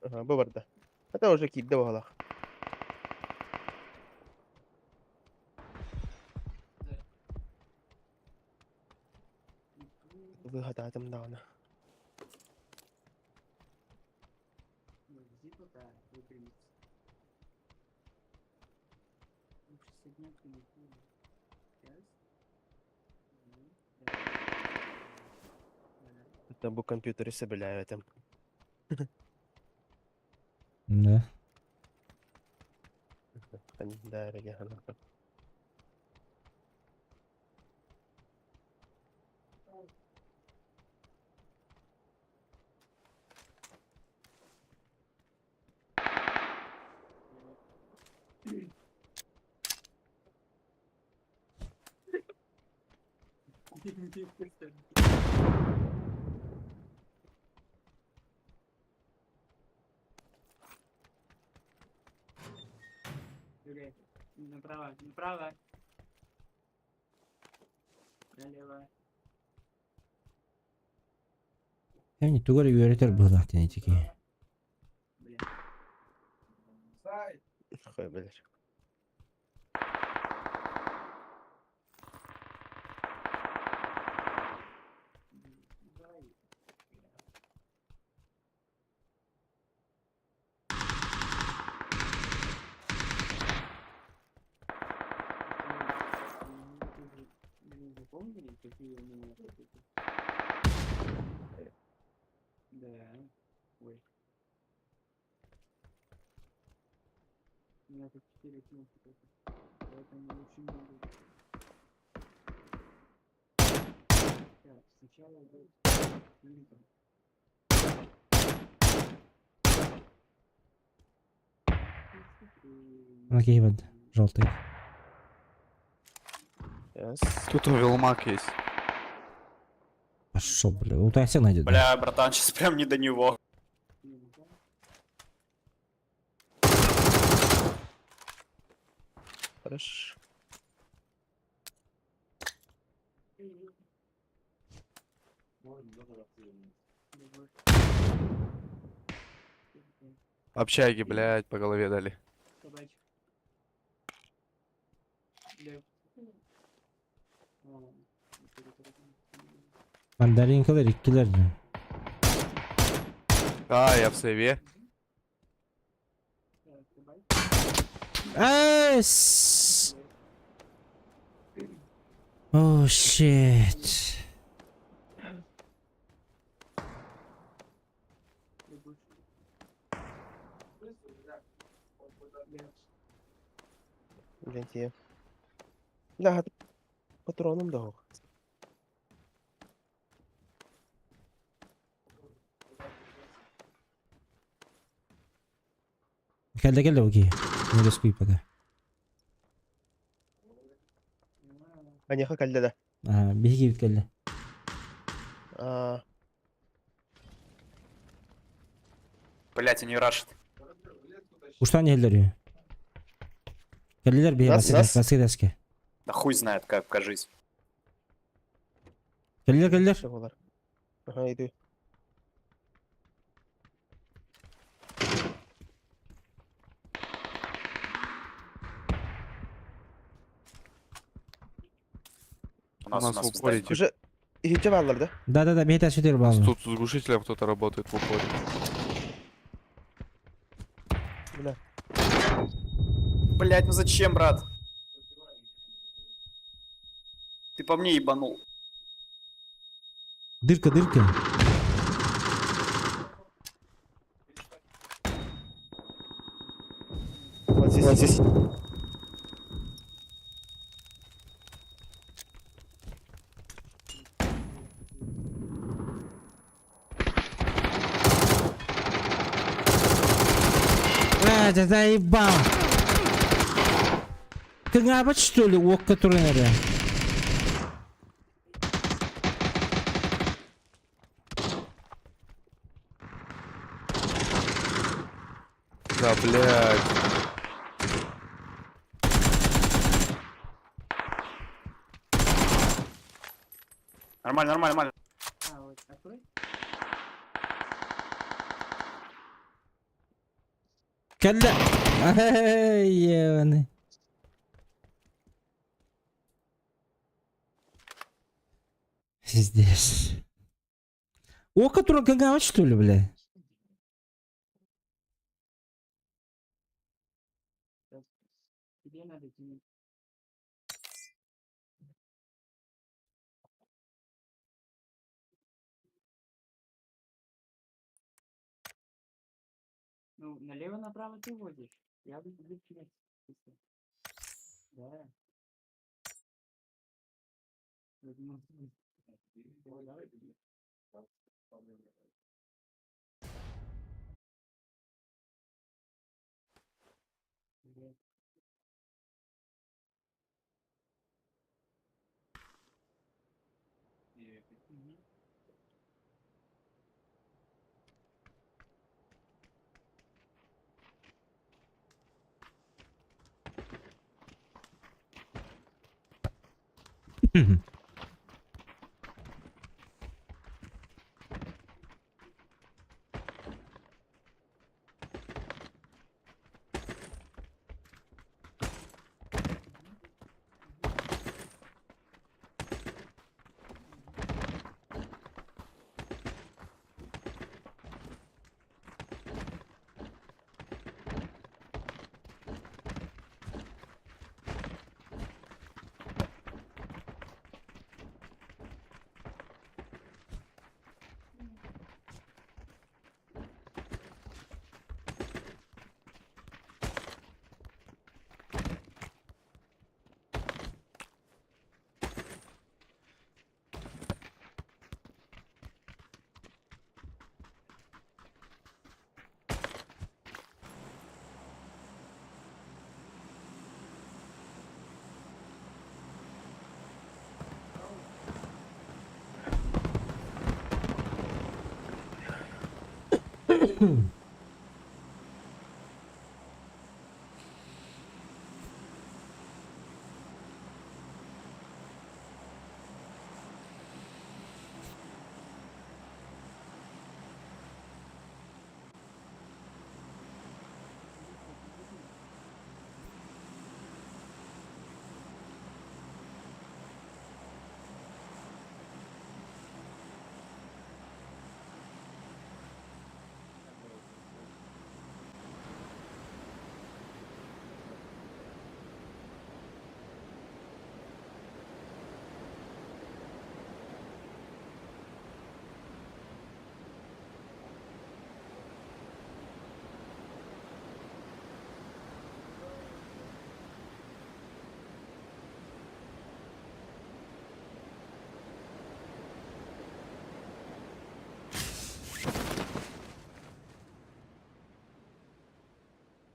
Ага, бу барда. Это уже киирдэ буоллаҕа. Выгадатым даҕаны. Это бу компьютеры сөбүлээбэтим. Да. Да, Направо, направо. Налево. Кэмни тугар үөрэтэр быһылаах диэн итики. Хуй, блядь. Запомнили, какие у меня эти? Да. Ой. У меня тут четыре кнопки только. Поэтому очень много. Так, сначала идет Линкольн. Окей, вот, желтый. Yes. Тут велмак есть. Пошел, бля. Лутай всех найдет. да? Бля, братан, сейчас прям не до него. Хорошо. Общаги, блядь, по голове дали. Собачка. Лев. Мандаринкалар иккилэр. А, я в сейве. Эс! Oh, shit. Блядь, я. Да, патроном дал. Кэллэ кэллэ окей. Не рискуй пока. Аняха кэллэ да. А, биһиги кэллэ. А, Блять, они рашат. Уштан иһэллэр. Кэллилэр биһи Нас, нас. Василевский. Да хуй знает как, кажись. Кэллилэр кэллилэр. всё булар. Ага, иду. У нас, У нас у нас в упоре, типа. Уже иһитче бааллар да? Да-да-да, биһи тэсүтэр баалар. Тут с глушителем кто-то работает в упоре. Бля. Блять, ну зачем, брат? Ты по мне ебанул. Дырка, дырка. Вот здесь, вот здесь. А, да заебал. Кыҥаабат, что ли, ок, который надо? Да, блядь. Нормально, нормально, нормально. А, вот такой? Кэллэ. Эй, ебаный. Пиздец. О, который кыҥаабат, что ли, бля? Сейчас. Тебе надо тянуть. Ну, налево-направо ты водишь. Я буду тебе. Да.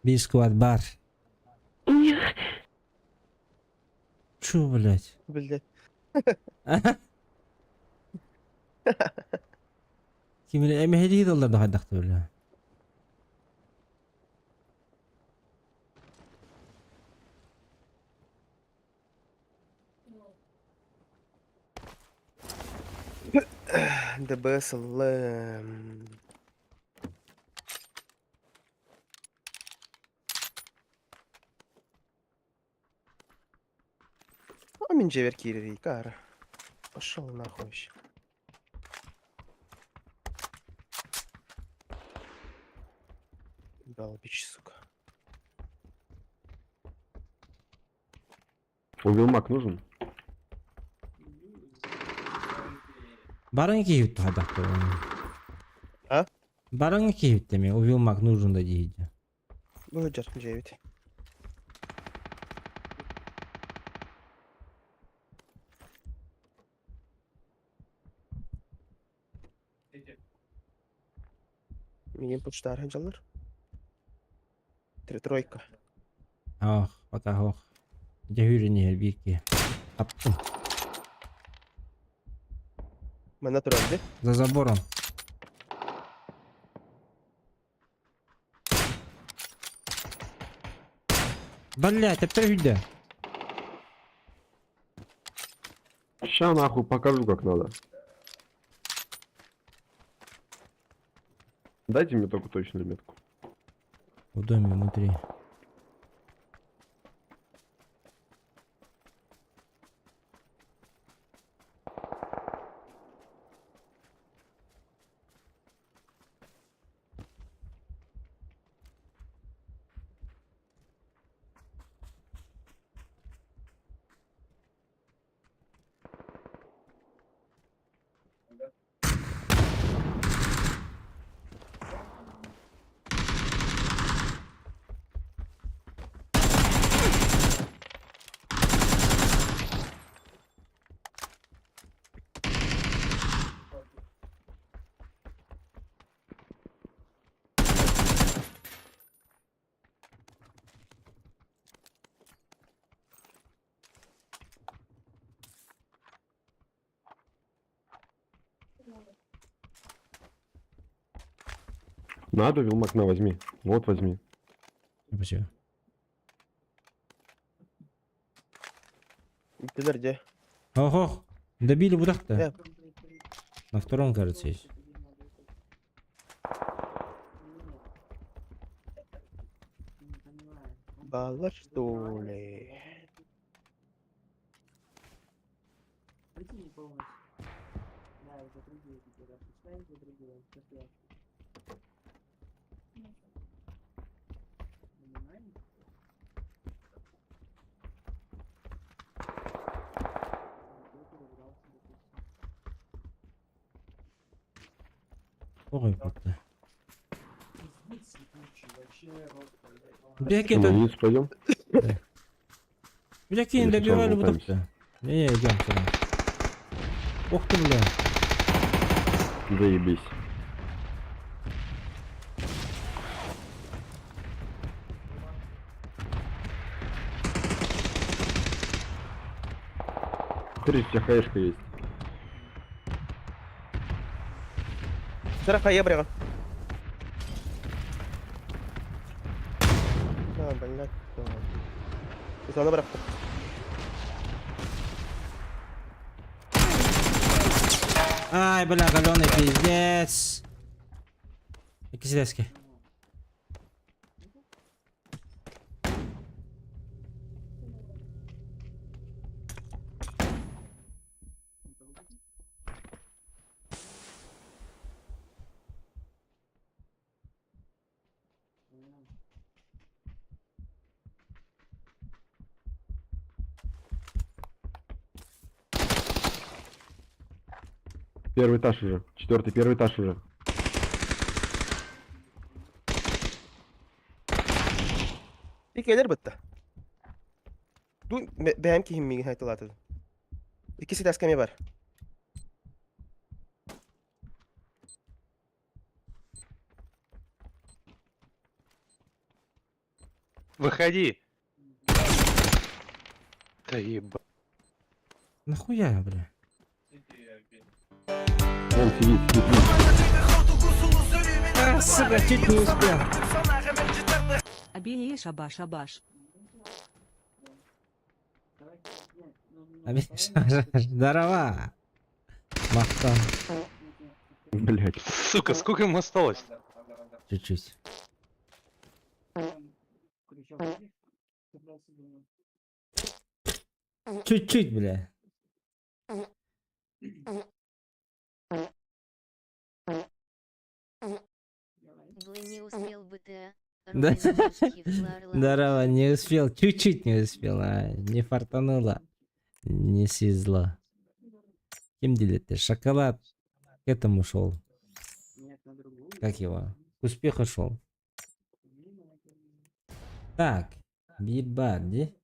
Биир сквад баар. Чё, блядь? Блядь. Ким эрэ эмэһэлии да ылларда хайдахта бля. ДБС ЛМ. А мин дьиэбэр киирэрий каара. Пошел нахуй вообще. Долбич, сука. Увелмак нужен? Баран киһибит хайдахта А? Баран киһибит эми увилмак нужен да диһиде. Бу дьар дьиэбит. Миигин почтаар сылдьаллар. Тройка. Ох, пока ох. Дьэ үүрэн иһэр биир киһи. Таптым. Манна турар дии. За забором. Блядь, опять үйдэ. Ща нахуй покажу, как надо. Дайте мне только точную метку. В доме внутри. Надо, Вилмак, на, возьми. Вот возьми. Спасибо. Дилер где? Ох, ох. Добили будах-то. Э. На втором, кажется, есть. Бала что ли? Ой, будто. Бяки На это... вниз пойдем? Бяки не Или сначала добивали лутаемся? будах-то. Не, идем сюда. Ох ты, бля. Заебись. Смотри, у тебя хаешка есть. Сара ебря. Да, блядь. Зона брат. Ай, бля, галёный пиздец. Икки. Первый этаж уже. Четвертый, первый этаж уже. Икки бытта. Ду бэм кихим мигин хайтылаты. Икки ситасками бар. Выходи. Да еба. Нахуя, бля? Он сидит, сидит, сидит. А, сука, чуть не успел. Обилие шабаш шабаш. Здорово. Махтан. Блять. Сука, сколько ему осталось? Чуть-чуть. Чуть-чуть, бля. Бля, не успел бы ты, а? Да. Здорово. Здорово, не успел, чуть-чуть не успел, а не фартануло, не свезло. Кем делит Шоколад к этому шел. Как его? К успеху шел. Так, бибарди.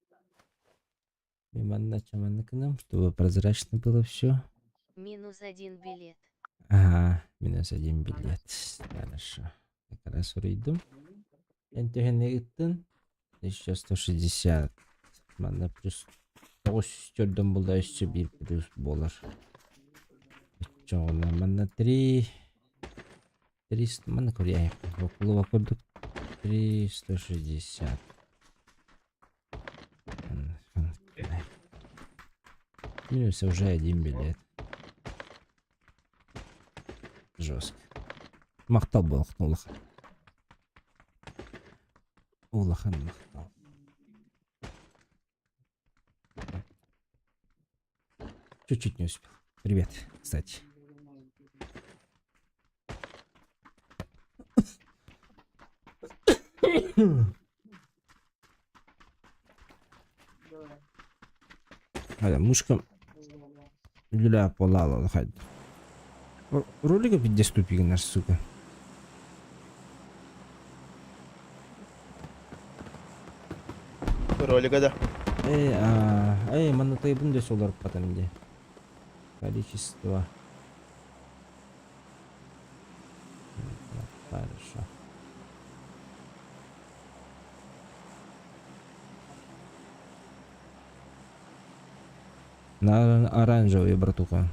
Чтобы прозрачно было все. Минус один билет. Ага, минус один билет. Хорошо. Как раз урейдум. Энтехен 1160. Манна плюс 904 булда өссө 1 плюс болар. Чоғына манна 3 300 манна көрейік. Окулуба көрдік. 360. Минус уже один билет. Жестко. Мақтал болақтың улахан. Улахан мақтал. Чуть-чуть не успел. Привет, кстати. Hadi мушка Люля полала хад. Ролика пиздец тупик наш, сука. Ролика, да. Эй, а, эй, манна тайбын дес олар потом где. Количество. Хорошо. На оранжевый, братуха.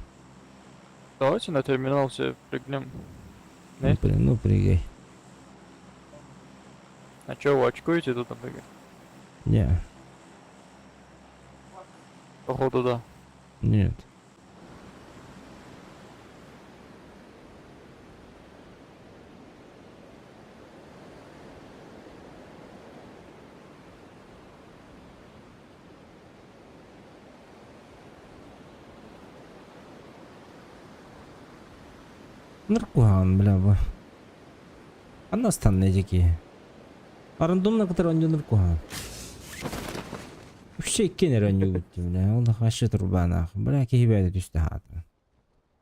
Давайте на терминал все прыгнем. Ну, ну прыгай. А чё, вы очкуете тут на БГ? Не, Походу, да. нет. Наркуган, бля, бу. Анна дикие. Рандомно, который он не наркуган. Вообще кенер они бля. Он вообще труба нахуй. Бля, кибя түстэ хата.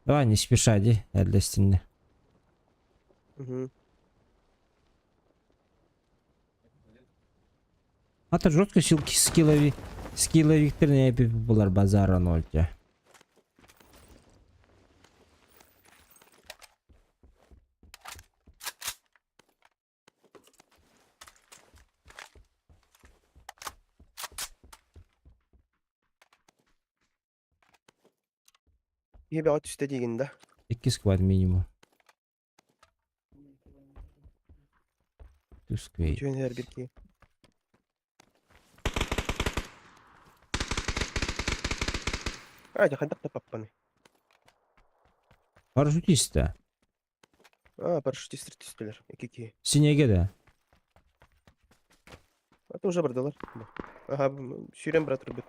Давай не спеша, ди, эрдэстинне. Угу. Ата жестко силки скиллови скилловиктер не булар базара ноль те. Ебе түстэ дигин да. Икки сквад минимум. Түсквей. Түөнер бирки. А, хайдах та паппаны. Парашютист. А, парашютистер түстүлөр. Эки Синеге да. Это уже бардылар. Ага, сүүрэн брат рубит.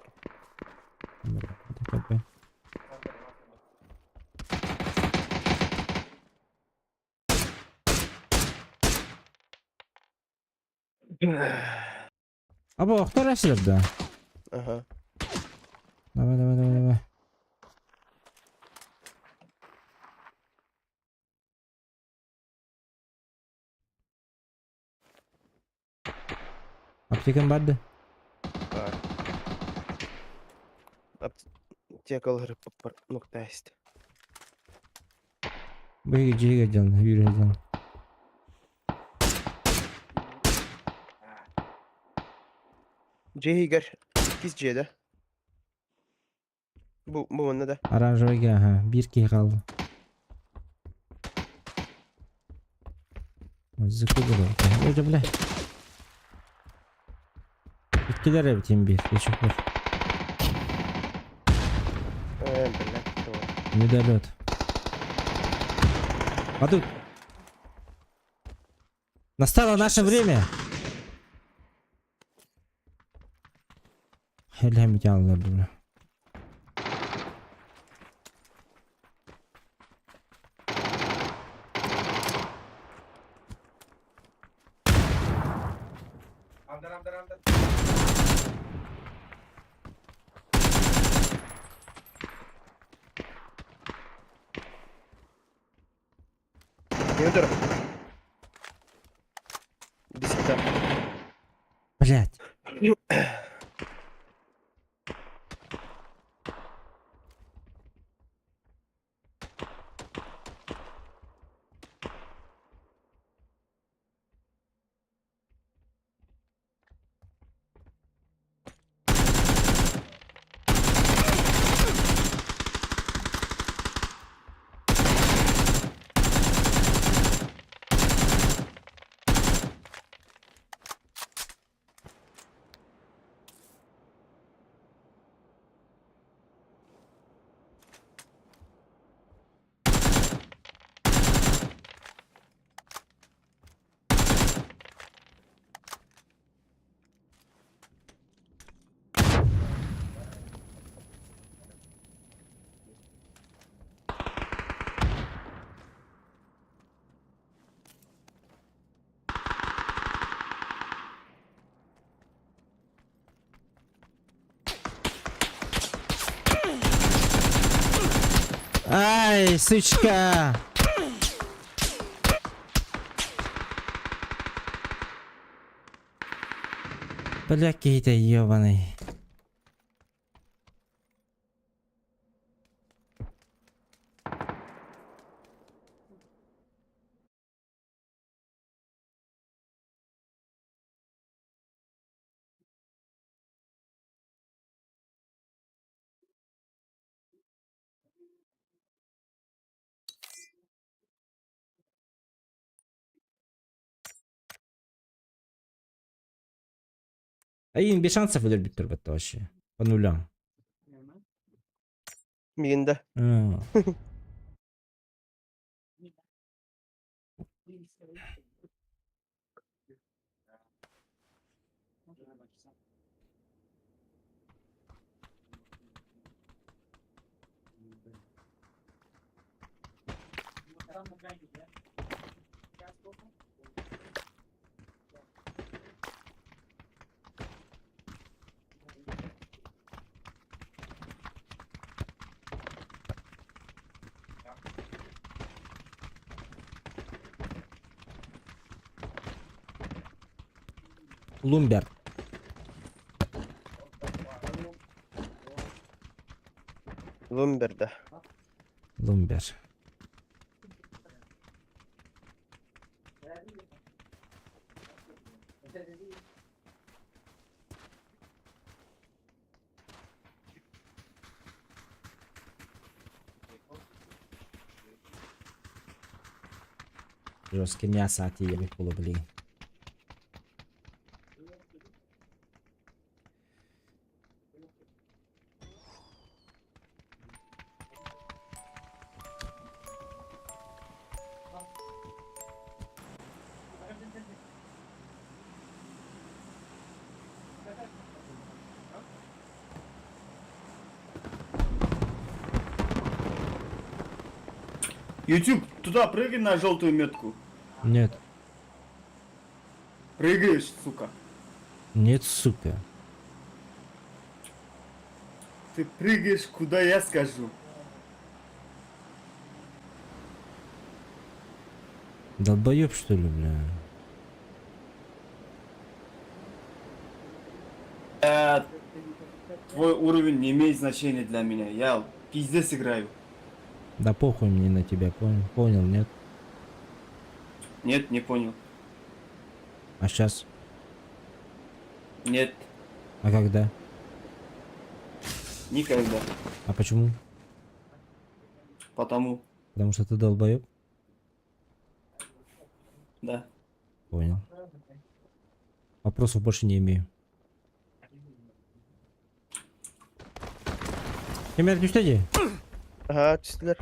Аба, охтар да. Ага. Давай, давай, давай, давай. Аптекан барды. Бар. Аптекалар паппар нуктасть. Быйы жиге жан, үйрө жан. Джейгер. Кис жеде. Бу манна да. Оранжевый ага, бир кей қалды. Закубыл. Ой, бля. Иккилер эбитин бир, бир. Блядь. Недолет. А тут... Настало наше время! Хелем бля. Не удар. Десята. Блять. Ай, сучка! Бля, какие-то ебаный. Айин без шансов өлөрбүттэр батта вообще. По нулям. Миигин да. А. Лумбер. Лумбер да. Лумбер. Жесткий мясо тиийэбит буолуо билигин. YouTube, туда прыгай на желтую метку. Нет. Прыгаешь, сука. Нет, сука. Ты прыгаешь, куда я скажу. Долбоеб, что ли, бля? Твой уровень не имеет значения для меня. Я пиздец играю. Да похуй мне на тебя, понял? Понял, нет? Нет, не понял. А сейчас? Нет, А когда? никогда. А почему? Потому. Потому что ты долбоеб? Да. Понял. Вопросов больше не имею. Кемер түстэ дии? Ага, түстүлэр.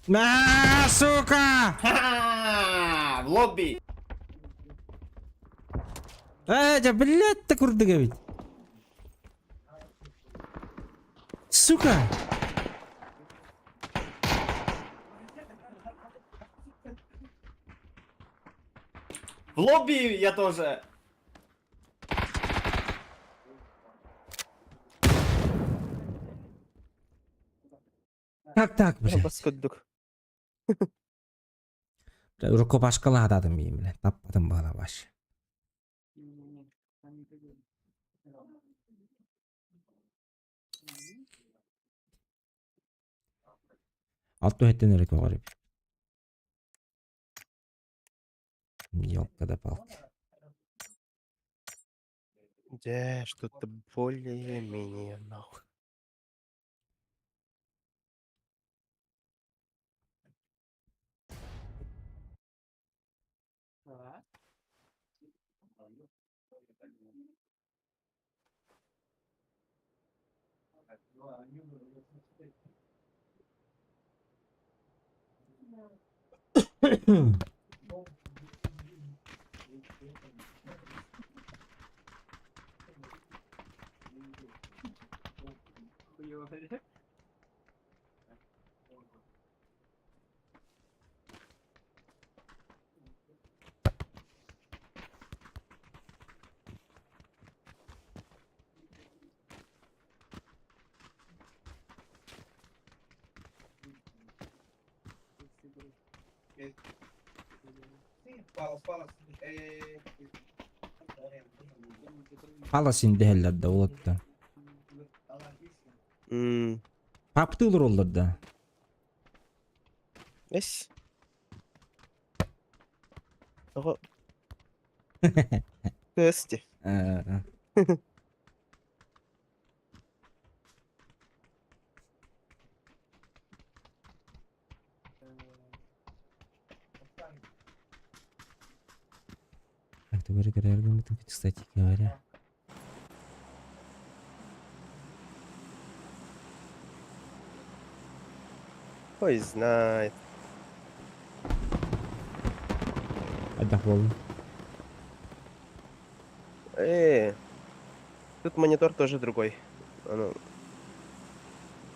На, сука! Ха-ха! В лобби! Э, да, блядь, так курдыга ведь. Сука! В лобби я тоже! Как так, блядь? Бас курдук. Бля, рукопашкалаатым миин, бля. Таппатым баҕана вообще. Алта өттүн эрэ көҕөр эбит. Ёлка да палка. Дьэ, что-то более-менее нахуй. Палас дэһэллэр да уолаттар. Паптыылар оллар да. Эс. Тоҕо? Кысти. Э, Тугу эрэ кстати говоря. Ой, знает. Хайдах буоллун? Тут монитор тоже другой. Аны,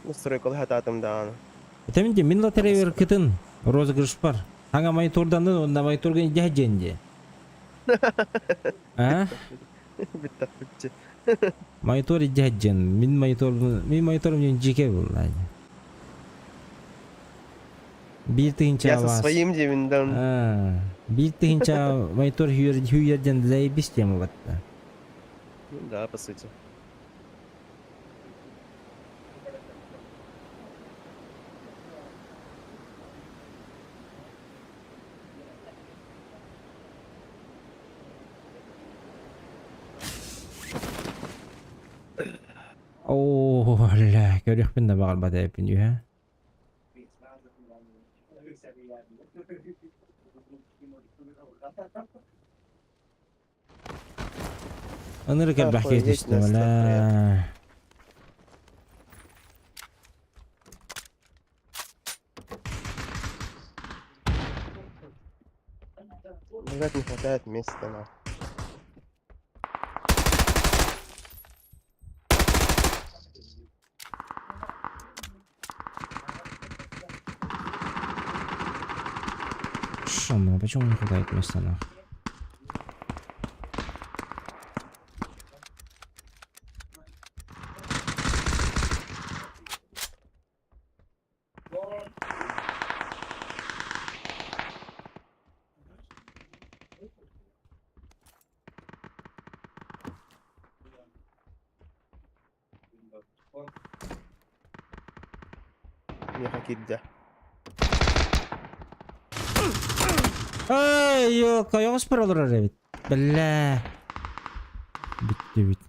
настройкалаһатаатым даҕаны. Это мин мин лотерея кытын розыгрыш бар. Хаҥа мониторданын онна мониторга идэһэ диэн дии. А? Бүттэх Монитор идэһэ диэн. Мин монитор мин мониторум диэн дьике буолла. Биир тыһыынча Я со своим диэбин да. 1 тыһыынча монитор хүйэр диэн заебись тема батта. Ну да, по сути. Оо, ля, көрүөхпүн да баҕарбат эбиппин үһэ. Ынырык элбэх киһи Охуеть, түстэ, настолько бля. Блять, не хватает места, на. Шо, ну, почему не хватает места, нахуй? Меха киирдэ. Ай, ёлка, оҕус олорор эбит. Бля. Бүттэ бүт.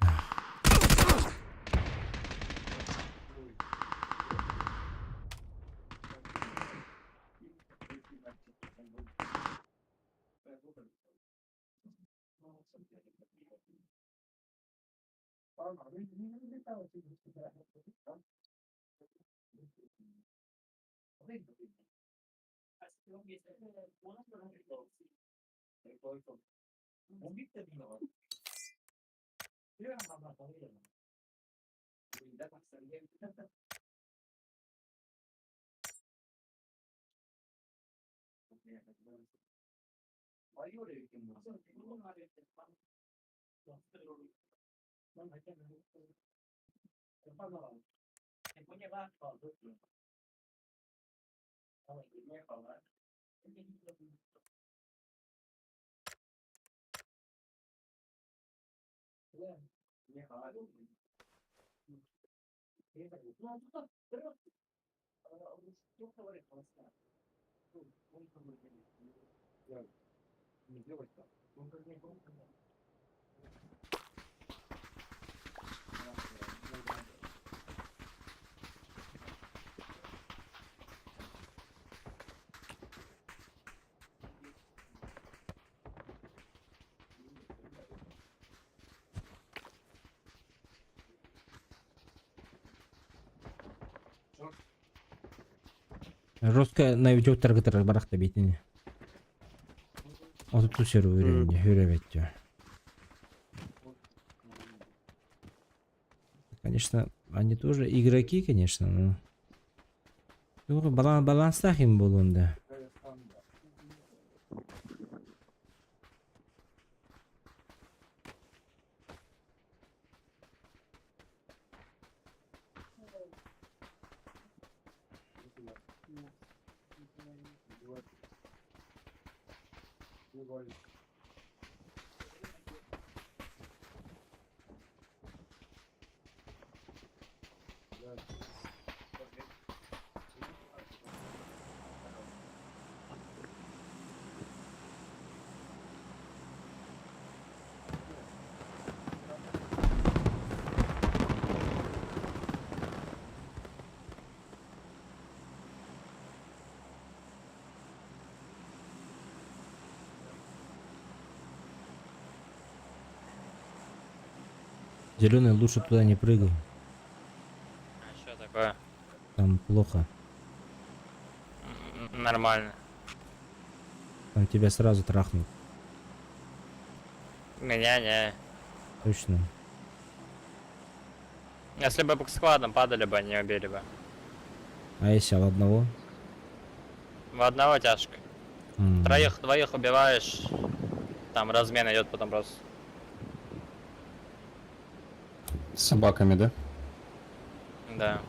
Жестко новичоктарга барахта битини. Отут серверіне хүребетте. Конечно, они тоже игроки, конечно, но... Ну, баланстаах им буолуон да. Зеленый, лучше туда не прыгай. А что такое? Там плохо. Нормально. Там тебя сразу трахнут. Меня не. Точно. Если бы к складам падали бы, не убили бы. А если в одного? В одного тяжко. М. Троих, двоих убиваешь, там размен идет потом просто. С собаками, да? Да.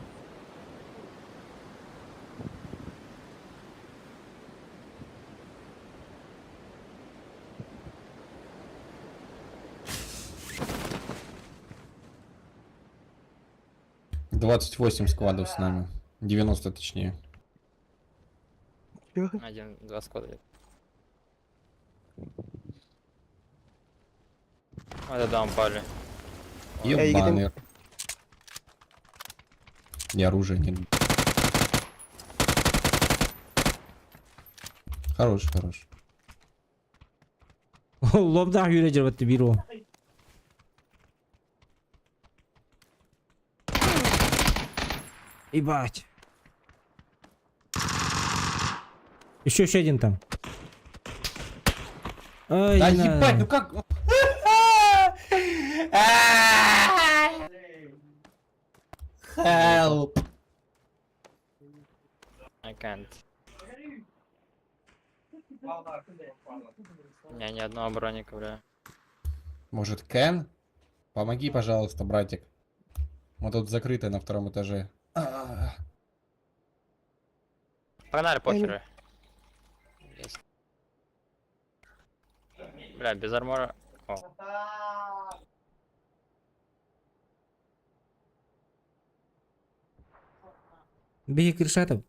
28 сквадов с нами. 90 точнее. Чё? Один, два склада где-то. Вот это дом пали. Ебаный. И оружия нет. Хорош, хорош. Лобда юрежер биру. Ебать. Еще, еще один там. Ай, Да не ебать, надо. ну как? Help. I can't. У меня ни одного броника, бля. Может, Кен? Помоги, пожалуйста, братик. Мы тут закрыты на втором этаже. А. Погнали, похеру. Есть. Бля, без армора. О. Беги крышатов.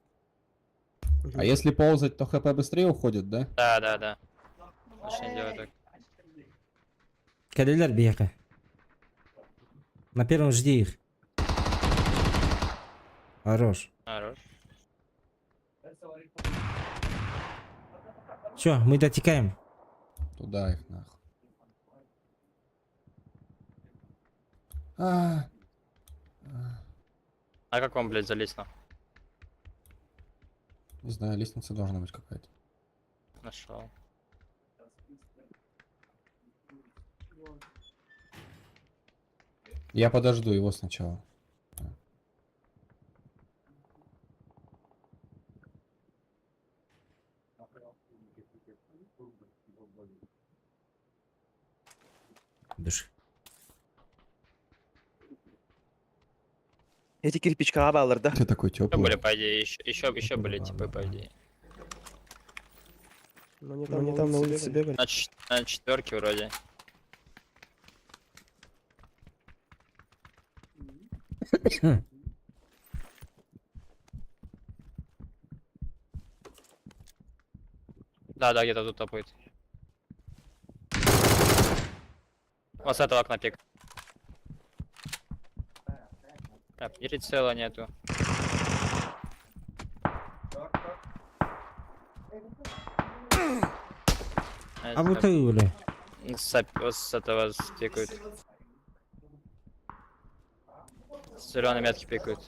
А если ползать, то хп быстрее уходит, да? Да. Лучше не делай так. Калилер бега. На первом жди их. Хорош. Хорош. Все, мы дотекаем. Туда их нахуй. А, А как он, блядь, залез на? не знаю, лестница должна быть какая-то. Нашел. Я подожду его сначала. Дыши. Эти кирпичка баллар, да? Ты такой Еще теплый. были, по идее, еще были типы, по идее. Ну они там на улице бегали. На четверке вроде. Да, где-то тут топает. Вот с этого окна пик. Так, и прицела нету. А вот ты, бля. Вот с этого пикают. С зеленой метки пикают.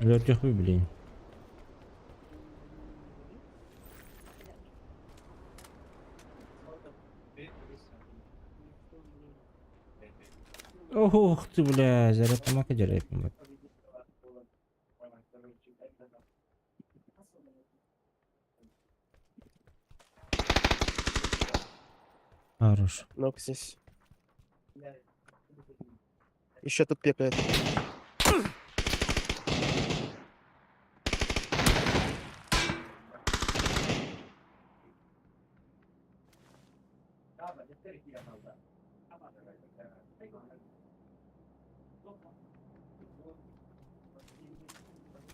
Лёгких блин. Ох ты, бля, заряд тамака дерет. Хорош. Ног здесь. Еще тут пекает.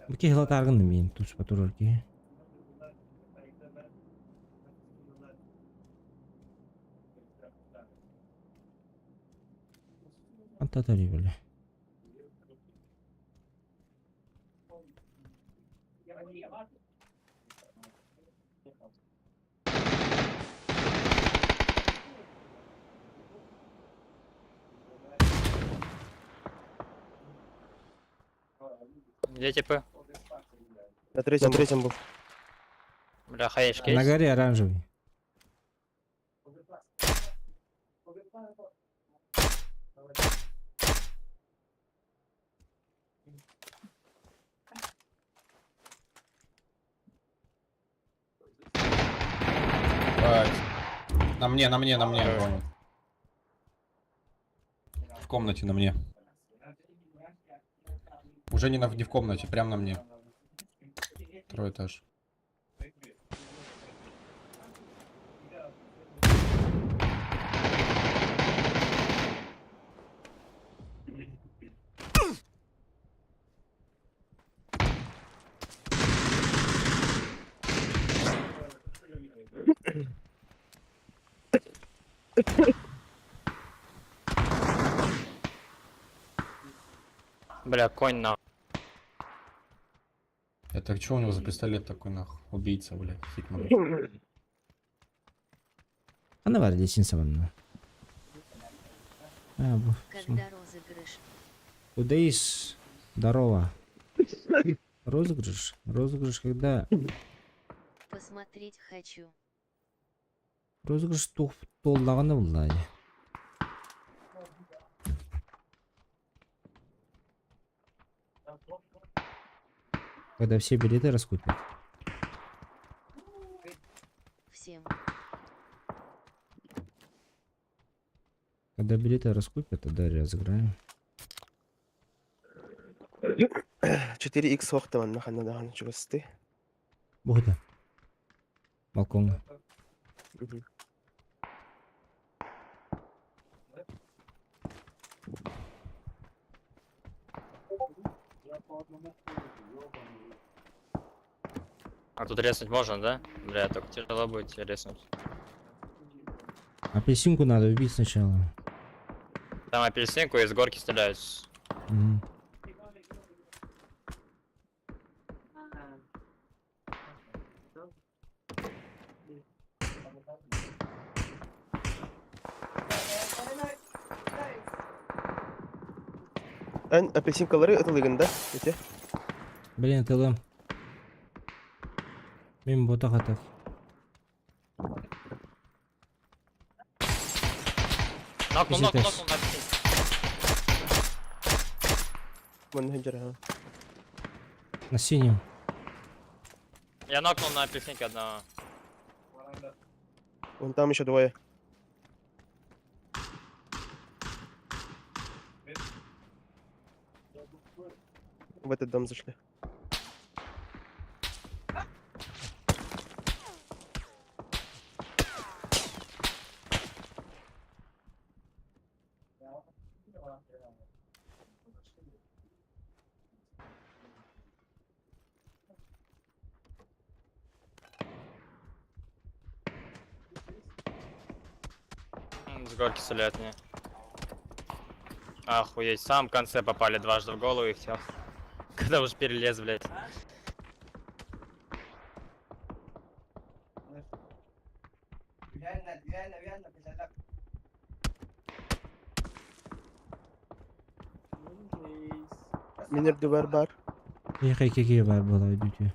Бу киһи латааргын миин туспа турар киһи. Антатари бля. Где типы? На третьем, на третьем был. Бля, хаешки На есть? горе оранжевый. Бать. На мне, на мне, на мне. Вон. В комнате на мне. Уже не в комнате, прям на мне. Второй этаж. Бля, конь на. Это что у него за пистолет такой, нахуй? Убийца, блядь, Хитман. Она var лестница вон. А, бу. Когда розыгрыш? Куда ис? Здорово. Розыгрыш? Розыгрыш когда? Посмотреть хочу. Розыгрыш тух толлаганы булла. Когда все билеты раскупят. Всем. Когда билеты раскупят, тогда разыграем. 4х вахта нахана да чугасты. Бугда. Балконга. А тут резнуть можно, да? Бля, только тяжело будет резнуть. Апельсинку надо убить сначала. Там апельсинку из горки стреляют. Мгм. Эн апельсинкалары ытылыгын да? Эти? Блин, ТЛМ. Мимо бота хатак. Нокнул, нокнул, Пиздец. нокнул на апельсинке. Вон хенджер, ага. На синем. Я нокнул на апельсинке одного. Вон там еще двое. В этот дом зашли. С горки стреляют мне. Охуеть, в самом конце попали дважды в голову и все. Когда уж перелез, блядь. Минер дувар бар. Ехай какие бар была идите.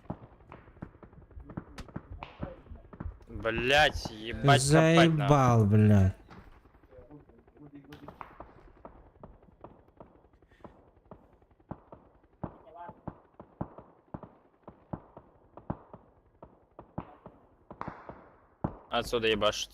Блять, ебать копать нахуй. Заебал, блядь. Отсюда ебашит.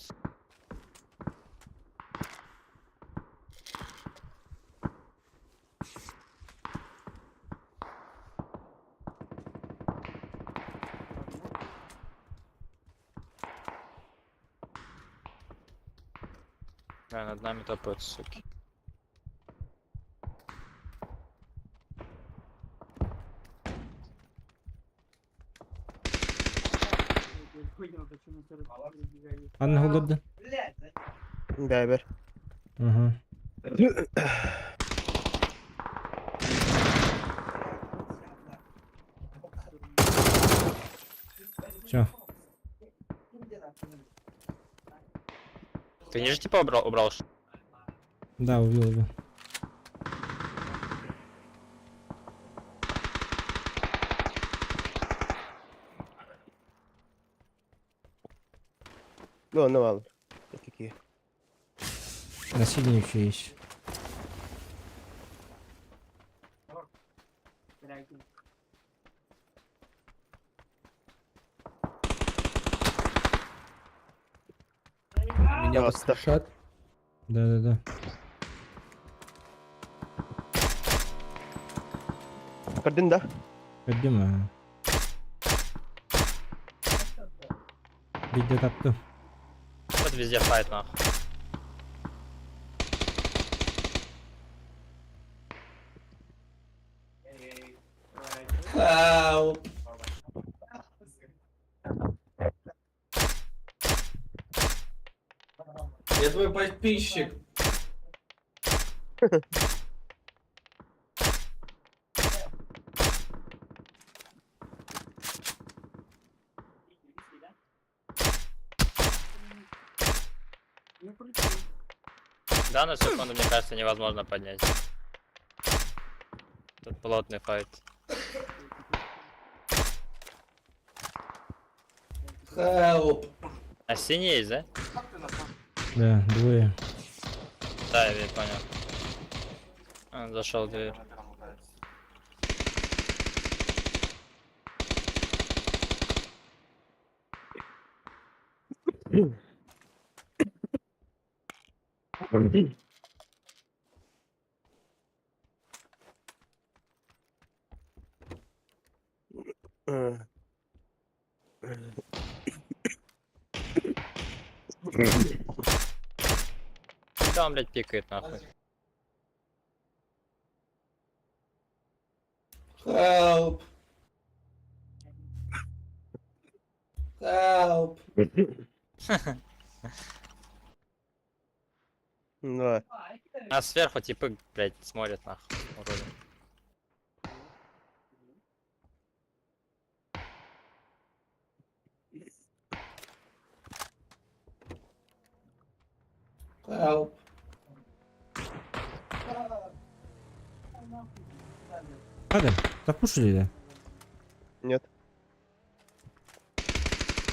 Да, над нами топают, суки. Анна голодна? Бэбер. Угу. Все. Ты ниже типа убрал, убрал? Да, убил, убил. Ну, ну ладно. Какие? На синей еще есть. Меня воскрешат. Да-да-да. Көрдүн да? Көрдүм а. Видео таптым. Вот везде файт нахуй. Help. Я твой подписчик. Да, на секунду, мне кажется, невозможно поднять. Тут плотный файт. Help. А синий есть, да? Да, двое. Да, я понял. Он зашел в дверь. Куда он, блядь, пикает, нахуй? Help. Help. Да. А сверху типы, блядь, смотрят, нахуй. Уроды. Help. Падаем. Запушили, да? Нет.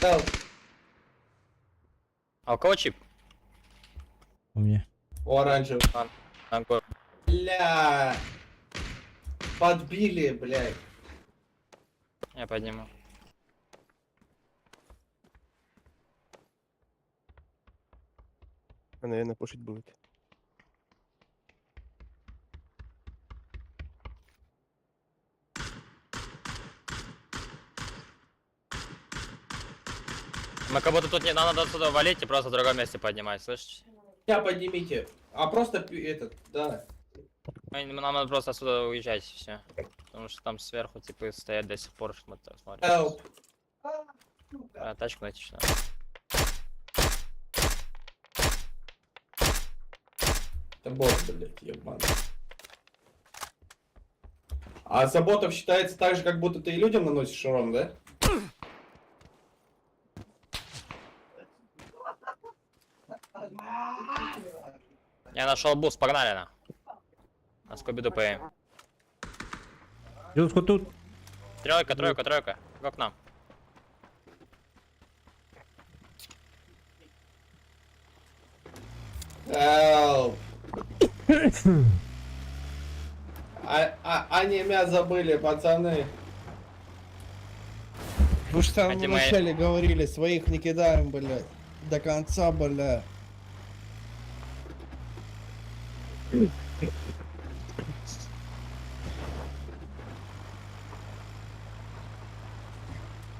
Help. А у кого чип? У меня. У оранжевый. На гору. Бля. Подбили, блядь. Я подниму. А, наверное, пушить будет. Мы как будто тут не нам надо отсюда валить и просто в другом месте поднимать, слышите? Меня поднимите. А просто этот, да. Нам надо просто отсюда уезжать, все. Потому что там сверху типы стоят до сих пор, смотрят. Help. А, тачку найти еще надо. Это бот, блядь, ебаный. А за ботов считается так же, как будто ты и людям наносишь урон, да? Я нашел бус, погнали на. На Скуби-Ду ПМ. Тут, тут. Тройка, тройка, тройка. Го к нам. Help. А, они меня забыли, пацаны. Вы же в самом Хотя мы- начале говорили, своих не кидаем, блядь. До конца, бля.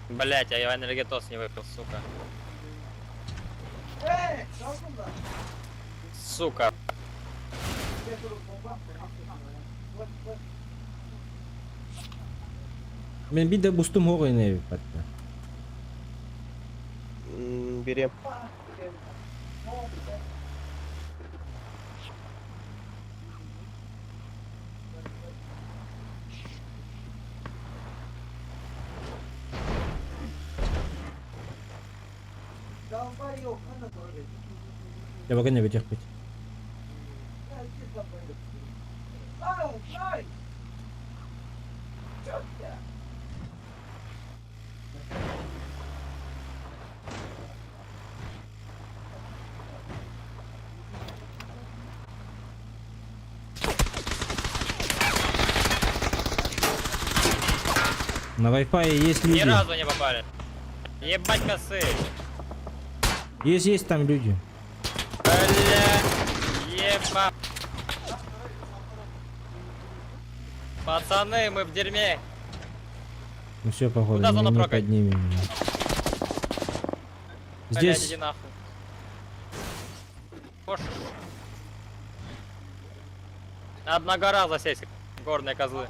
Блять, а я энергетос не выпил, сука. Сука. Мин биир да бустум суох ини эбиппат. Бери. Я пока не бүтүөхпүт. На Wi-Fi есть Ни люди. разу не попали. Ебать косы. Есть, есть там люди. Бля, еба. Пацаны, мы в дерьме. Ну все, походу, Куда не, зона не прокать? поднимем. меня. Блядь, Здесь иди нахуй. Кош. Одна гора засесть, горные козлы.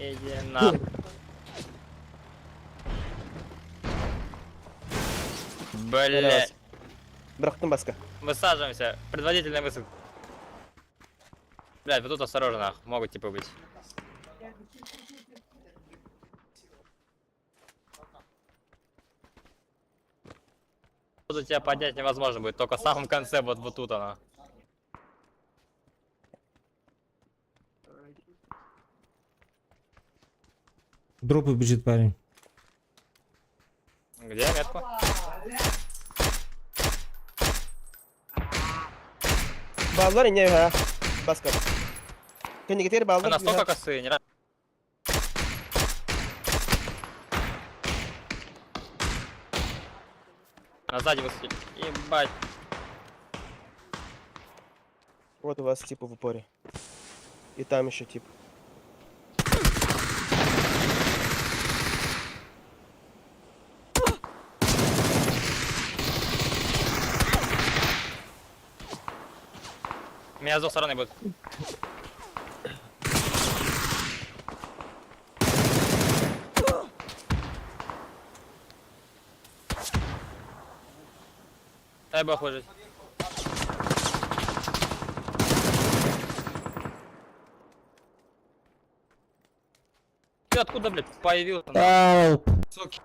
Иди на. Блять. Бырахтым баска. Высаживаемся. Предводительный высад. Блять, вот тут осторожно, нах, могут типа быть. Буду тебя поднять невозможно будет, только в самом конце вот, вот тут она. дропы бежит парень. Где метку? Бааллар инньэ ха. Баска. Кэннигитигэр бааллар. Настолько косые, не На сзади высадили. Ебать. Вот у вас типа в упоре. И там еще тип. Меня с двух сторон будут. Дай бог выжить. Ты откуда, блядь, появился? Help! Суки.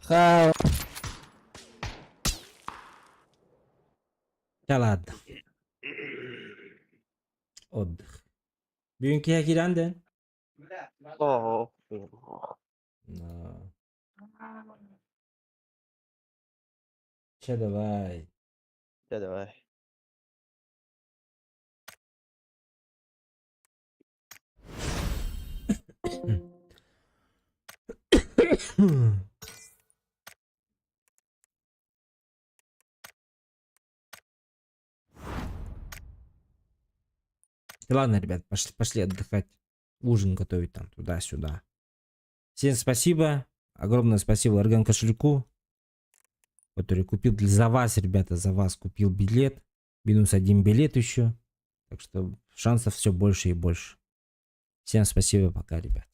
Help! Да ладно. Отдых. Бүгүн киэһэ киирэн. О, блин. На. Че давай. Да, давай. Ладно, ребят, пошли, пошли отдыхать. Ужин готовить там туда-сюда. Всем спасибо. Огромное спасибо Орган кошельку, который купил для, за вас, ребята, за вас купил билет. Минус один билет еще. Так что шансов все больше и больше. Всем спасибо, пока, ребят.